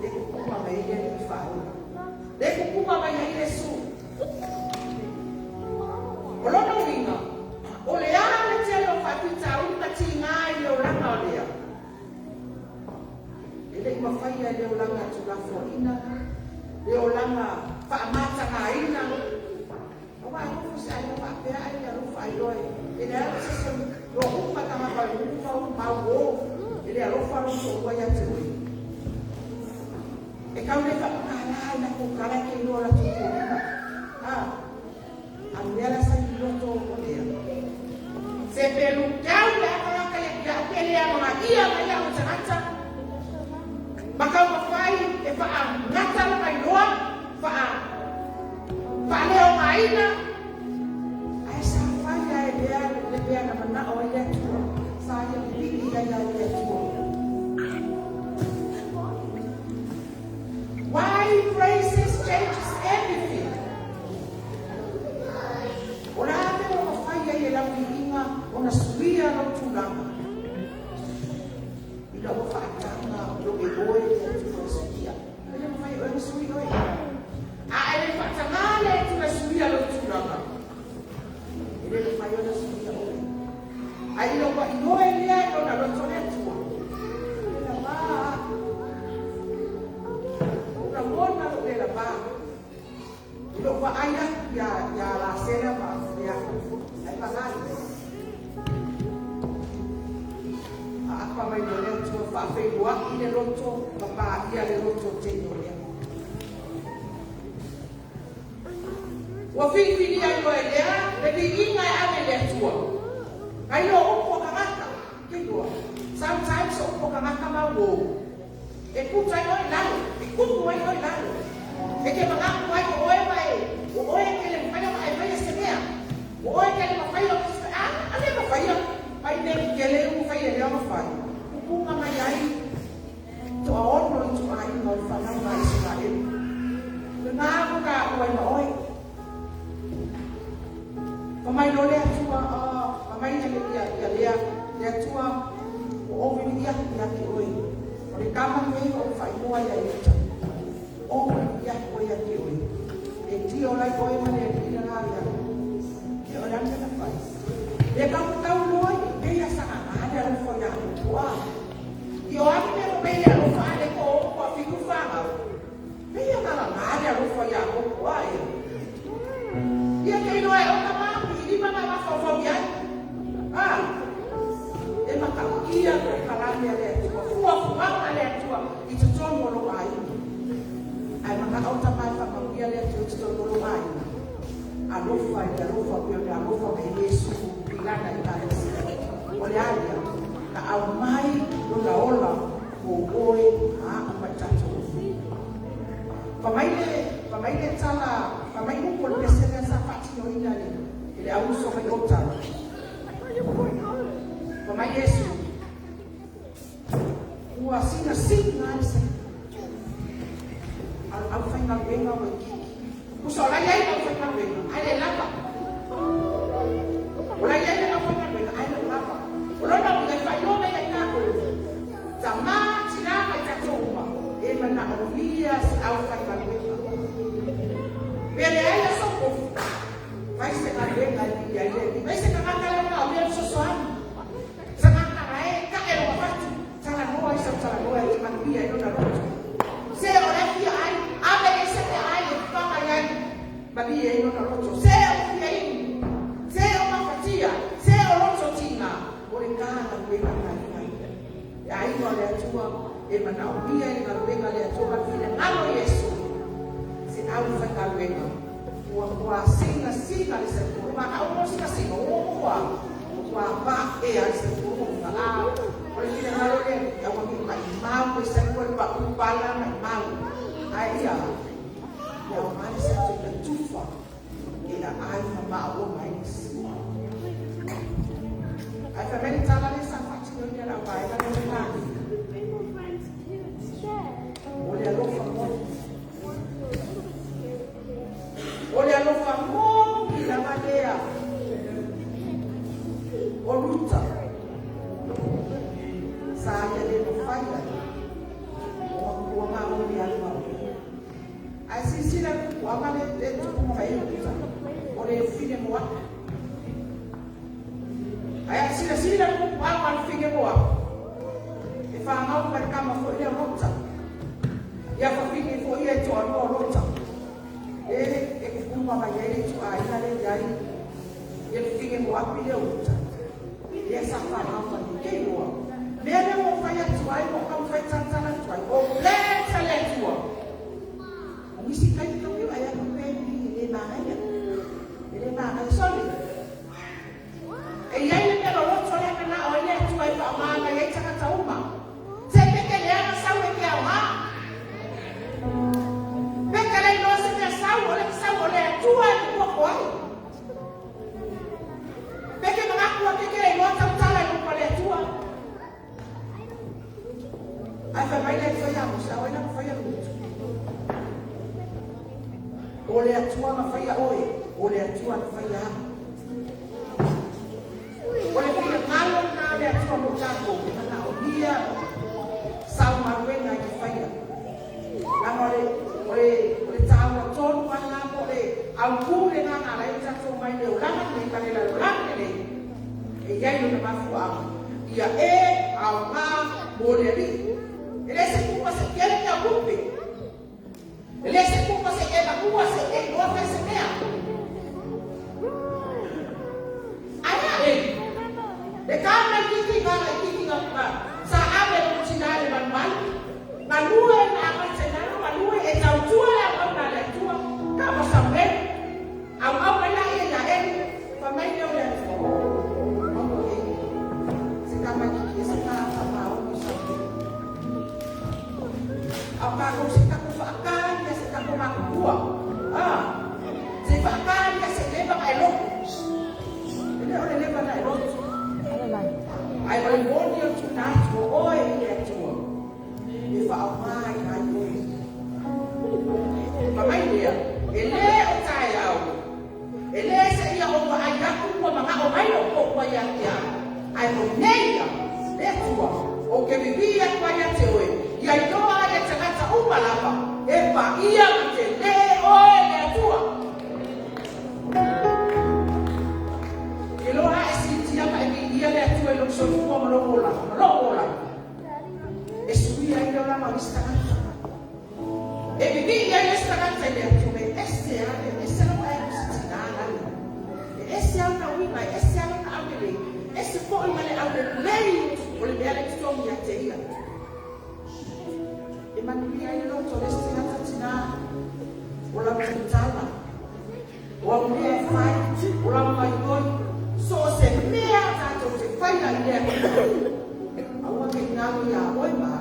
le kupuga mai ai le alii faaola, le kupuga mai ai Iesu. O lona uiga, o le a le tele o faafitauli ma tiga i le olaga o lea, e le i mafaia e le olaga tuulafoaiina, le olaga faamatagaina. Aua e nofo se aiga faapea ai le alofa ailoa e leai lava se isi o uma tagata o le nuu ma mau o e le alofa lou toalua ia te oe. E tau le faamatala i latou tala e te iloa latou foliga. A mea la sa i loto o lea. Se pelu tau le akalaka ia au pe le amagaia mai au tagata. Ma taumafai e faagata lona iloa, faaleaogaina. Ae sa fai lava e lea le mea na manao ai le Atua. Sa ia pipii ai lava i le Atua. Why praises changes everything? O la mea ua mafai ai e lau viiga ona suia lou tulaga. Ina ua faataga lo e oe le Atua e suia. E le mafai e oe ona sui oe. A e le faataga le Atua e suia lou tulaga, e le mafai ona suia oe. Ai ina ua ioe lea i lona loto le Atua, e lava. O lagona lo le lava. I lou vaai atu ia Lasela ma Iakopo, ai pagai. Aapa mai loa le Atua faafeiloai le loto, ma paia le loto o teine o lea. Ua filifilia ai loa e lea le viiga e ave i le Atua. Nai lo upu o tagata, ke iloa. Sometimes o upu o tagata mau o. E puta ai oe i lalo, e kupu ai oe i lalo. E te manatu ai o oe ma e, o oe ke le mafai ona e faia se mea. O oe ke le mafai ona a le mafaia. Mai nei kele u fai e lea ona fai. Pupuga mai ai toaono i ituaiga o le fanauga a Isaraelu. Lena mo taua ai ma oe. Fa mai loa le Atua, fa mai ia lea, le Atua, ua ou viliia atu ia te oe. O le tama lenei ua ou faaigoa ia Iuta. Ou viliia atu oe ia te oe. E tio lai oe ma le alii le la ia. Ia o le a le mea na fai. Le tau loa i pei a sagaga le alofa ia Iakopo a. I o ane mea mo mei le alofa a le ko o ko a fitu whanau. Pei a gagaga le alofa ia Iakopo a ia. Ia te iloa e ona mapu i lima na mafaufau i ai. E matautia polokalame a le Atua, fuafuaga a le Atua i totonu o lou aiga. Ae manao tama e faamanuia le Atua i totonu o lou aiga. Alofa i le alofa pei ona alofa mai Iesu i lana Ekalesia. O le a lea? Na aumai lona ola mo oe a a'u ma i tatou. Fa mai le tala, fa mai upu o le pese lea sa faatinoina. Le au uso mai o tala. Pa mai Iesu. Ua singa singa ai se. Au au whainga wenga o kiki. Uso la iai au whainga wenga. Ai le lapa. O la iai au whainga wenga. Ai le lapa. O lona o ngai whai o nei kako. Ta mā tina mai tatou uma. E mana o via se au whainga wenga. Pele ai a soko. Vai se ka wenga i ai le. Vai se ka ngata le o mea sosoani. Sa ngata e ka e o fatu. Tala noa i sa tala noa i te manuia i lona loto. Se o le fia ai, ave e se te ai e whanga i ai. Manuia i lona loto. Se o fia inu. Se o mafatia. Se o loto tina. O le kāna wenga ngai mai. E aiga o le Atua e manaomia i le galuega le Atua ma le finagalo o Iesu. Se au faigaluega. Ua ua singa singa le soifua. Ma au mo singa singa o ua ua pa e ai se ua a o le finagalo le au ki mai mau ko sa ko pa upala mai mau. Ai ia. Ia o mai sa te na tufa. E la ai ma ma o mai. Ai fa meni tala le sa fati no ni la vai la le na. Bring more friends too instead. O le alofa mo. One feel a little bit scared too. O le alofa mo ki la malea. O Ruta. Sa ia le no faia. O makua ngā o le alu au. Ai sisila ku anga le le tupu mai Ruta. O le fine mo aku. Ai sila sila ku anga le fine mo aku. E whangau mai kama fo ia Ruta. Ia whawhine fo ia i toa noa Ruta. E e kupuma mai ai le tua ina le iai. Ia le fine mo aku le Ruta. Ia sa whangau mai ke loa. Mea le mo whai atu ai, mo kau whai tantana atu ai. O le tale atua. O misi kai kau ai aku pe ni le maia. E le maia soli. E iai le mea loloto le kana o ile atua i whaamanga i tangata uma. Se peke le ana sau e ke au ha. Peke le iloa se mea sau, o le sau o le atua e kua ko ai. Peke mangakua keke le iloa tautala i lupa le atua. Ai fai mai le atua ia mo sa o ina whaia lutu. O le atua na whaia oe, o le atua na whaia au. O le whina ngalo nā le atua mo tātou, e mana o nia sau maruenga i te whaia. Langa o le, o le, o le tāua tonu ana mo le au pū le ngā ngā lai tātou mai le o langa nei, ka le la o langa nei. E iai lo na mafu au. Ia e au ngā mo le ali. E le se kupa se kere kia upe. E le se kupa se e makua se e noa fai se mea. Ai a e. Le kāna kiki ngā lai kiki ngā ngā. Sa ave lo tina le manumalu. Malue na amate nalo, malue e tautua le au na le atua. Ka mo sa me. Au au mai la e la e. Fa mai leo le atua. Au e. Se ka mai kiki se ka fa ma o mo sa me. Au ka ko se ka ko fa ka se ka ko makua. Ah. Se fa ka se leva ka e loko. Ele o le leva na e loto. Ai o le moni o tuna atu o oe i le atua. E wha mai ai oe. Pa mai lea, e le o tae au. E le se ia o wa ai aku kua manga o mai o ko kua ia kia. Ai o nei ia, le atua. O ke vivi atu ai a te oe. Ia iloa ai e tangata uma lava. E pa ia ma te le oe le atua. E loa e si tia ma e mi ia le atua i lo soifua ma lo ola, ma lo ola. E suia i le ola ma o isi tagata. E vivi ia i isi tagata i le atua, e ese ale, ese lau ai o si tina ale. E ese au na uiga, e ese au na aulelei, ese fo'i ma le aulelei o le mea le totogi ia te ia. E manuia i le loto le isi tagata tina o lau tautala, o au mea e fai, o lau maigoi, so o se mea tātou te whaia i le atua. Aua ke ngalo ia oe ma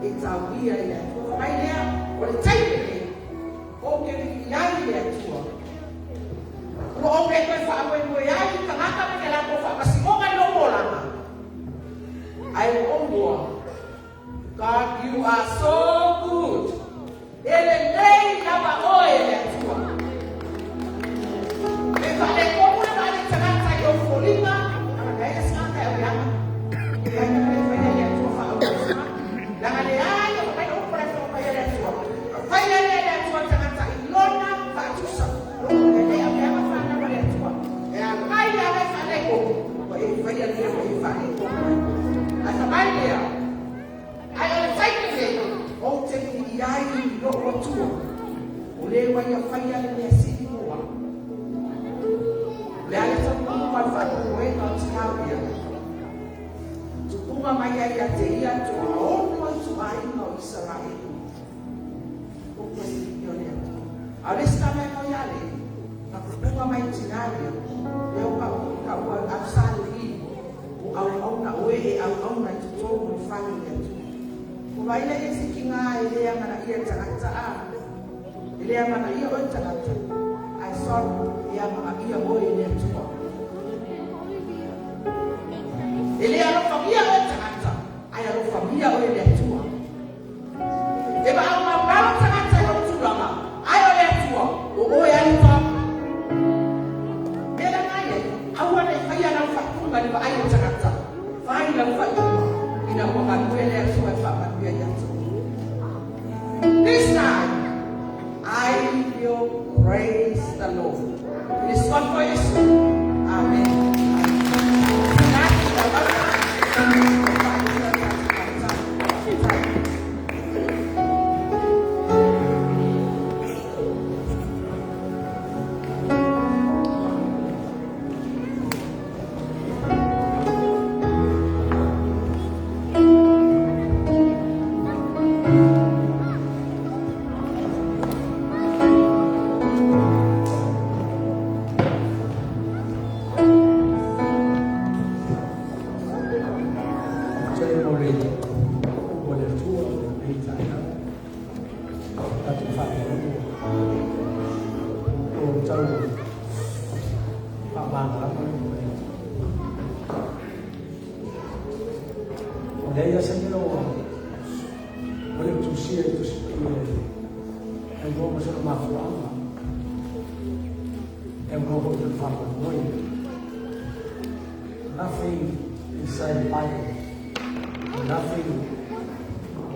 e tauia i le atua. Mai lea, o le taimi nei, o ke wiki ai i le atua. Ua o mea e toe faamoemoe ai i tagata ma le latou faamasinoga i lou olaga. Ae ua ou iloa, God, you are so good. E lelei lava oe e le Atua. E faaletonu le vaai i tagata i ou foliga, leaga leai se tagata e auiaga. E leai na le faia le Atua faaauiaga. Leaga leai e fai upu le faia le Atua. Faia le le Atua tagata i lona faatusa. Lona le auiaga whanau le Atua. E a mai le agai faaletonu. Ua e faia le ua e faaletonu. Ai fa mai lea. Ai o le taimi lenei, ou te viia ai i lou Atua. O le ua ia faia le mea sili mo au. Le ale taunuuga ma le faamoemoega o tinau ia. Tupuga mai ai ia te ia toaono ituaiga o Isaraelu. O koe o le Atua. A o le isi tama e mau ia le, na tupuga mai tinā ia, leo ka ka ua Absalomi, o au au na oe e au au na i totonu o le fale o le Atua. O vai le e se ki ngā e lea mana ia tagata a. E lea mana ia oe tagata. Ai sorry, e a mana ia oe e le Atua. E lea alofagia oe tagata, ai alofagia oe le Atua. E ma au maumalo tagata i lou tulaga, ai o le Atua, o oe ai top. Mea la ngai ai, aua nei faia lau faaiuga i le vaai o tagata. Fai lau faaiuga, ina ua galue le Atua e faamanuia ia te oe. This time, I will praise the Lord. It is not for you. Amen. Te o le o le Atua o lenei taeao. Tatou faalogo o tau faamalamalama le o le Atua. O lea ia se mea ua o le tusia i tusi paia e igoa ma sona mafuaaga. E igoa foi le faamoemoe. Nothing inside the Bible, nothing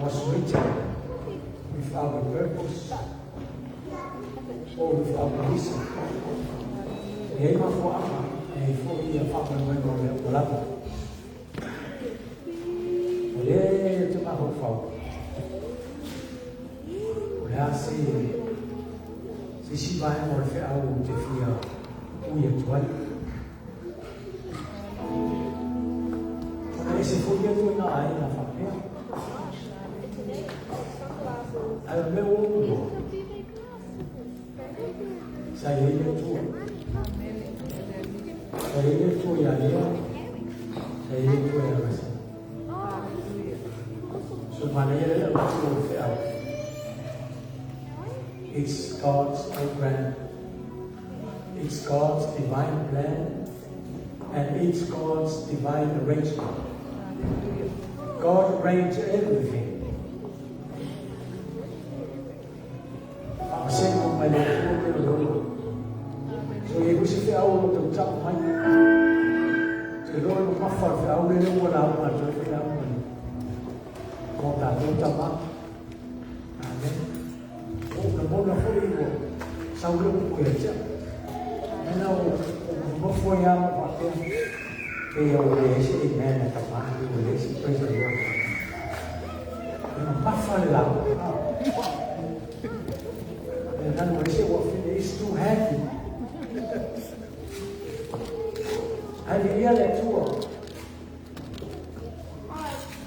was written without a purpose or without a reason. E ai mafuaaga e foi ia faamoemoega o mea ua lava. O lea te mafaufau. O le a se se isi vaega o le feau ou te fia ui atu ai. Ona ese foi ia ituaiga aiga faapea. Ae o le mea ua ou iloa, sa i ai le Atua. Sa i ai le Atua ia Lea, sa i ai le Atua ia Rasela. So manaia le avatu o le feau. It's God's program. It's God's divine plan. And it's God's divine arrangement. God arranged everything. Faamasino mai le Atua me o lolo. So e se feau o tau tau mai. Te loa no mafa le feau le le ua la uma toe feau mai. Ko tātou tama. Amen. O na mona foi ua sau le upu ia tia. Mena o nofo ia mo faapea. Pe ia o le ese amen a tama, o le ese praise the Lord. Ena mafa le lau. E nanu ese ua fine is too heavy. Ae viia le Atua.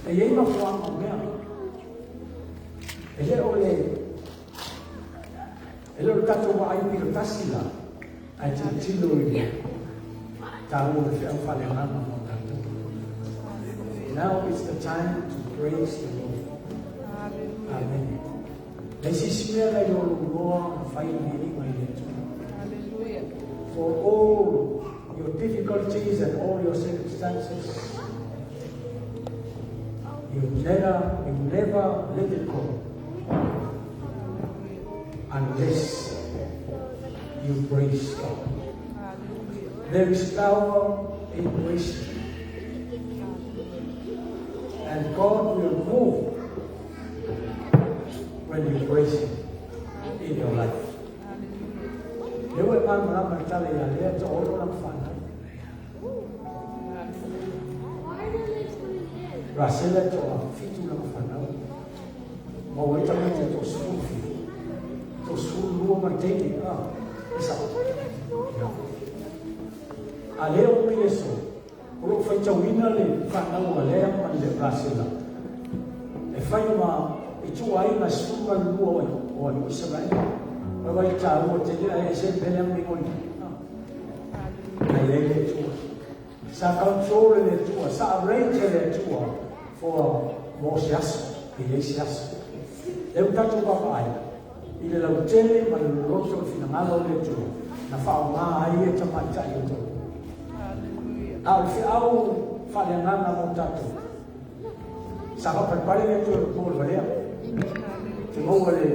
E iai mafuaaga o mea. E le o le e le o le tatou vaai pito tasi la, ae tilotilo i le taua o le feau faaleagaga mo tatou. Now is the time to praise the Lord. Amen. Le isi mea nai lo loa na fai le viiga i le Atua. For all difficulties and all your circumstances, you never let it go unless you praise God. There is power in praising. And God will move when you praise Him in your life. Le ua e malamalama le tala ia lea to olo la mawhanau. Why are the leaves coming in? Rasela to a fitu la mawhanau. Ma ua ita mai te to sufi. To sulu lua ma teine. Ah, isa. A lea o mai le so. O loo faitauina le whanau a lea ma le Rasela. E whai ma i tua ai ma sunga lua o o Israel. Ma vai tā ua te lea e se pele ang mingoi. Ai le le tua. Sa control le tua, sa arrange le tua for mo se aso, i le se aso. Le u tatu papa ai. I le lau tele ma le loloto le finangalo le tua. Na whao ngā ai e tamaitai o tau. A o le feau faaleagaga mo tatou. Sa fapalepale le Atua i le po o le valea. Te maua le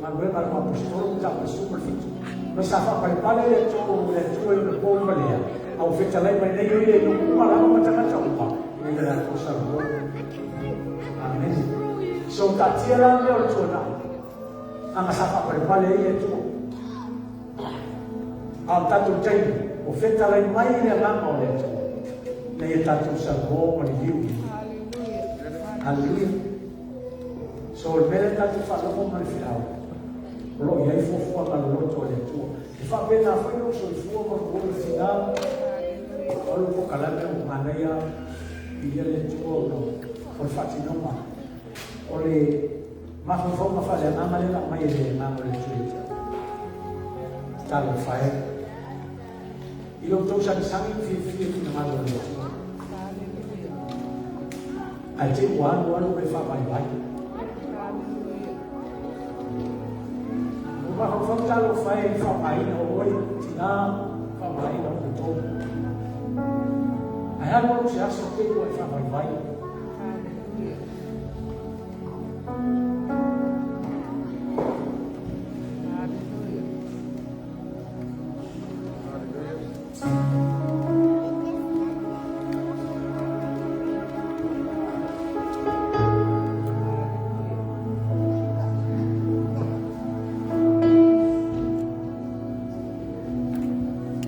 galuega a le Aposetolo mataupu le 17. Ma sa faapalepale le Atua le Atua i le po o le valea. A ua fetalai mai nei o ia i nuu uma lava ma tagata uma ina ia latou salauloa. Amen. So taatia la mea o le tuanai. Aga sa faapalepale ai le Atua. A o tatou taimi, o fetalai mai le agaga o le Atua. Na ia tatou salamo ma liliu. Hallelujah. So le mea lea tatou faalogo ma le feau. O loo i ai fuafuaga loloto a le Atua. E faapena foi lou soifua ma lou ola tina. O lou polokalame o manaia i ia le Atua ona o le faatinoga. O le mafaufauga faaleagaga lea na aumai e le agaga o le Atua ia te au. Talofa e. I lo outou sagisagi ma fiafia i finagalo o le Atua. Ae te i ua alu alu ua e faavaivai. Ua mafaufau talofa e i le faaaogaina o oe, tina, faaaogaina o outou. Ae alu alu se aso te i ua e faavaivai.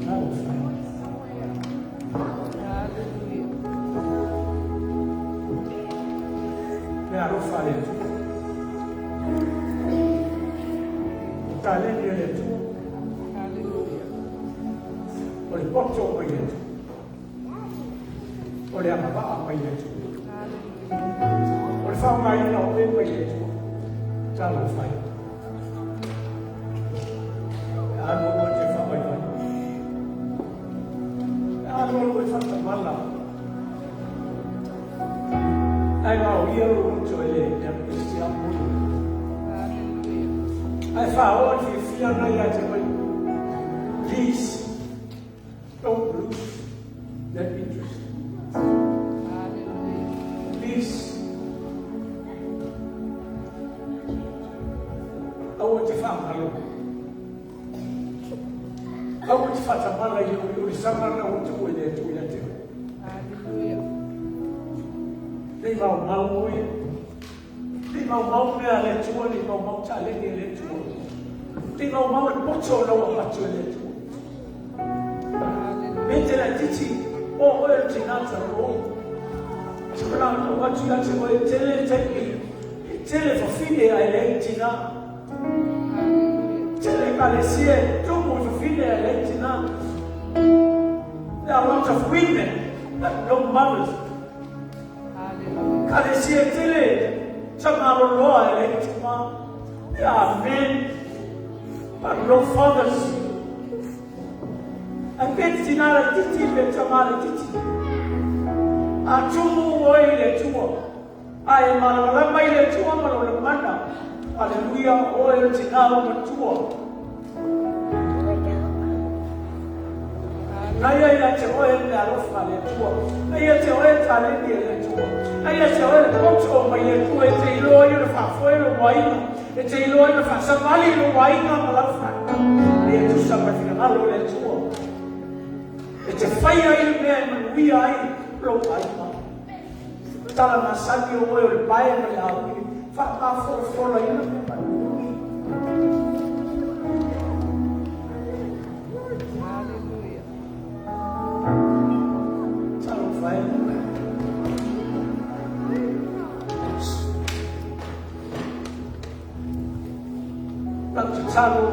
Talofa e. Le alofa a le Atua. O taleni a le Atua. O le poto mai le Atua. O le agavaa mai le Atua. O le faaaogaina o oe mai le Atua. Talofa e. E alu alu e te faavaivai. E alu alu e faatamala. Ae vaoia lou loto e le e te amo. Ae faaoa le fiafia na ia te oe. Please, don't lose that interest. Please, aua te faagalo. Aua te faatamala i le uliulisaga na ua tuu e le Atua ia te oe. Nei maumau oe. Nei maumau mea a le Atua, nei maumau taleni a le Atua. Nei maumau le poto o lau avatu e le Atua. Me te laitiiti o oe o le tina talolo. Se mana o atu ia te oe tele le taimi. E tele fafine ae leai tina. Tele ekalesia e tumu i fafine ae leai tina. There are lots of women but no mothers. Ekalesia e tele tamaloloa e leai tama. There are men but no fathers. Ae pe tina laitiiti pe tama laitiiti. A tumu oe i le Atua. Ae malamalama i le Atua ma lona mana. Aleluia, oe o le tina o matua. Na ia ia te oe le meaalofa a le Atua. Na ia te oe taleni a le Atua. Na ia te oe le poto mai le Atua e te iloa ai ona faafoe lou aiga, e te iloa ai ona faasavali lou aiga ma lau fanau. Na ia tusa ma le finagalo o le Atua. E te faia ai le mea e manuia ai lou aiga. Tala masani o oe o le pae ma le auli, faamafolafolaina mea manuia. Hallelujah. Talofa e. Lau tatalo,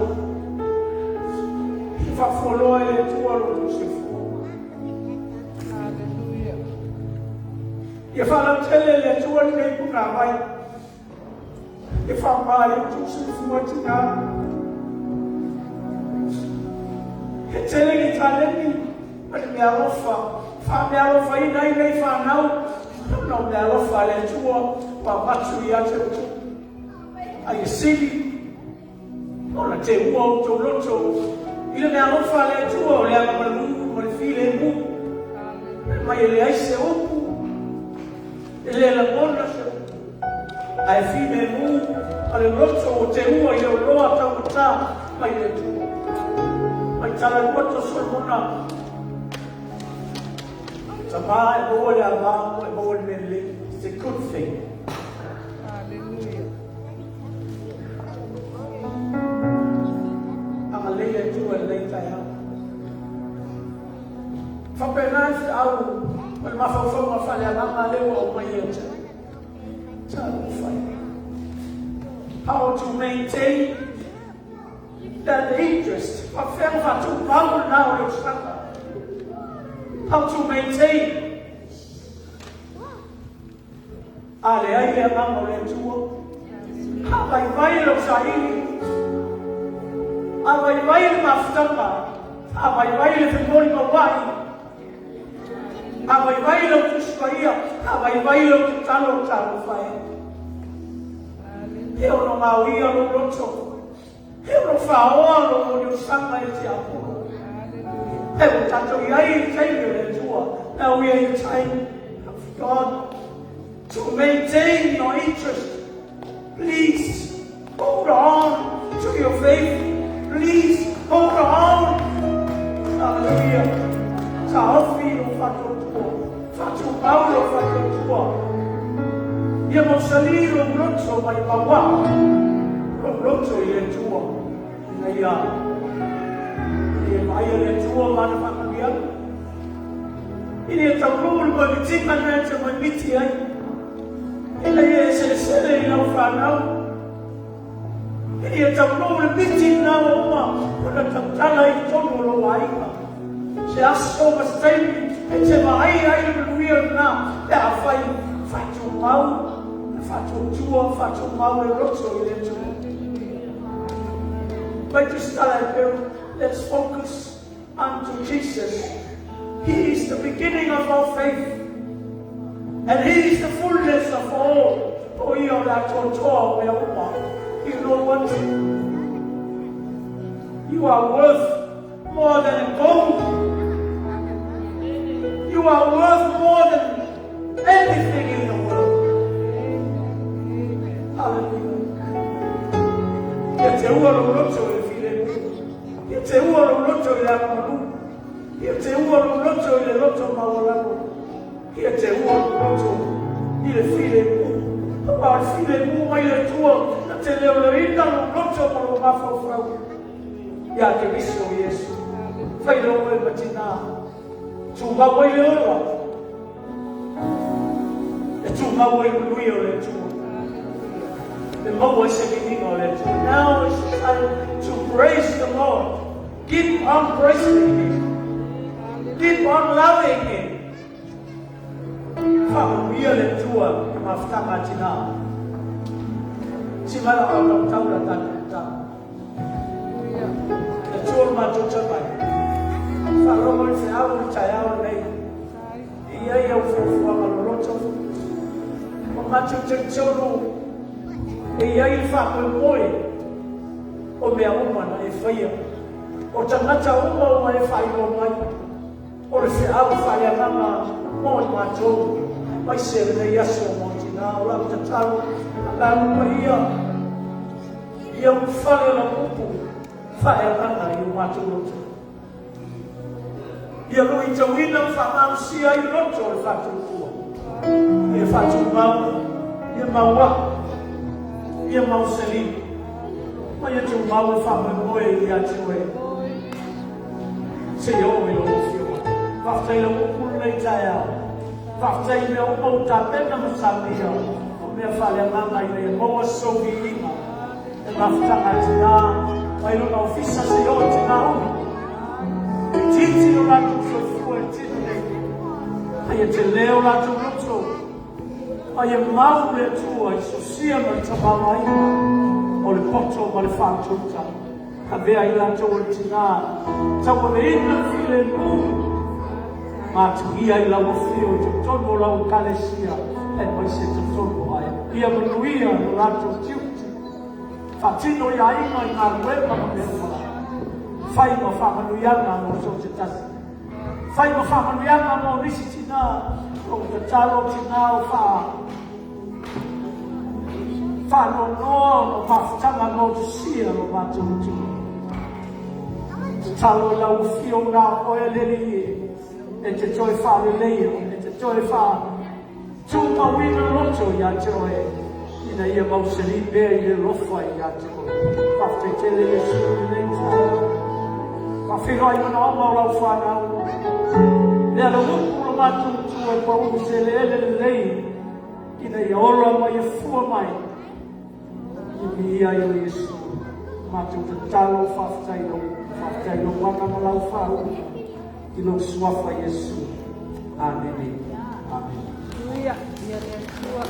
i faafualoa e le Atua lo outou soifua. Hallelujah. Ia faalautele e le Atua lenei punavai. E faaaoga ai outou soifua tina. He tele ni taleni ma le meaalofa, faameaalofaina ai nei fanau, ona o meaalofa a le Atua ua avatu ia te outou. Ai e sili ona teua outou loto i le meaalofa a le Atua o le agamalu ma le filemu. Mai e leai se upu, e le lagona se upu, ae filemu ma le loto ua teua i le oloa taugata mai le Atua. Mai tala lua Solomona, Tama e maua le ava, e maua le mea lelei. It's a good thing. Hallelujah. Agalelei le Atua i lenei taeao. Faapena i feau ma le mafaufauga faaleagaga lea ua aumai ia te au. Talofa e. How to maintain that interest. Faapefea ona faatumau lena o le ositaga. How to maintain. A leai le agaga o le Atua. A vaivai lou saili. A vaivai le mafutaga. A vaivai le femolimauai. A vaivai lou Tusi Paia. A vaivai lou tatalo, talofa e. E ono maoia lou loto. E ono faaoa lou oliolisaga e le tiapolo. E ua tatou i ai i le taimi o le Atua. Now we are in the time of God. To maintain your interest, please hold on to your faith. Please hold on. Hallelujah. Taofi lou faatuatua. Faatumau lou faatuatua. Ia mausali lou loto mai maua. Lou loto i le Atua. Ina ia vaaia le Atua ma ana faamanuiaga. Ina ia taunuu le moemitiga na e te moemiti ai. Ina ia e selesele i lau fanau. Ina ia taunuu le miti lena ua uma ona tautala i totonu o lou aiga. Se aso ma se taimi e te vaai ai le manuia lena pe afai faatumau, faatuatua, faatumau le loto i le Atua. Mai tusitala e peu, let's focus unto Jesus. He is the beginning of our faith. And He is the fullness of all. O ia o le atoatoa o mea uma. You know what? You are worth more than gold. You are worth more than anything in the world. Hallelujah. Ia te ua lou loto i le filemu. Ia te ua lou loto i le agamalu. Ia te ua lou loto i le loto maualalo. Ia te ua lou loto i le filemu. Aua o le filemu mai le Atua na te leoleoina lou loto ma lou mafaufau. Ia Keriso Iesu. Fai lou oe ma tinā. Tumau ai le ola. E tumau ai manuia o le Atua. E maua ai se viiga o le Atua. Now is the time to praise the Lord. Keep on praising Him. Keep on loving Him. Faamanuia le Atua i mafutaga a tinā. Si mai o tau tau la tātou tau. Le Atua o le matou tamai. Faalogo i le feau i le taeao lenei. E i ai au fuafuaga loloto. O matou talitonu e i ai le faamoemoe o mea uma na e faia. O tagata uma ua e faailoa mai. O le feau faaleagaga mo i matou, aemaise lenei aso mo tina. O lau tatalo, Agaga Paia, ia ulufale lau upu faaleagaga i o matou loto. Ia luitauina ma faamalosia ai loto o le faatuatua. Ia faatumau, ia mauaa, ia mausali, ma ia tumau le faamoemoe ia te oe. Seia oo i lou afio mai. Faafetai lau upu lenei taeao. Faafetai i mea uma ua tapena ma saunia o mea faaleagaga ina ia maua sou viiga. Le mafutaga a tina mai lona ofisa seia oo i tina uma. Itiiti lo latou soifua i le tino nei. A ia tele o latou loto. A ia mau le Atua i sosia ma le tamaoaiga o le poto ma le faatauta. Avea i latou o le tina, tauaveina le filemu, ma atugia i lau afio i totonu o lau Ekalesia, aemaise totonu o aiga. Ia manuia lo latou tiute, faatino i aiga i galuega ma mea uma lava. Fai ma faamanuiaga mo so o se tasi. Fai ma faamanuiaga mo nisi tina, o tatalo tina o faa Faanoanoa ona o mafutaga motusia lo matou Atua. Tatalo i lau afio na oe le Alii e, e te toe faaleleia, e te toe faatumauina loto ia te oe, ina ia mausali pea i le alofa ia te oe. Faafetai tele Iesu i lenei taeao. Faafeiloai manaoga o lau fanau. Lea lau upu lo matou Atua e pau se eleele lelei Ina ia ola ma ia fua mai i viia ai o Iesu. Matou tatalo faafetai lau faafetai lou aga ma lau faauu i lou suafa Iesu. Amene. Amene. Hallelujah. Ia le Atua.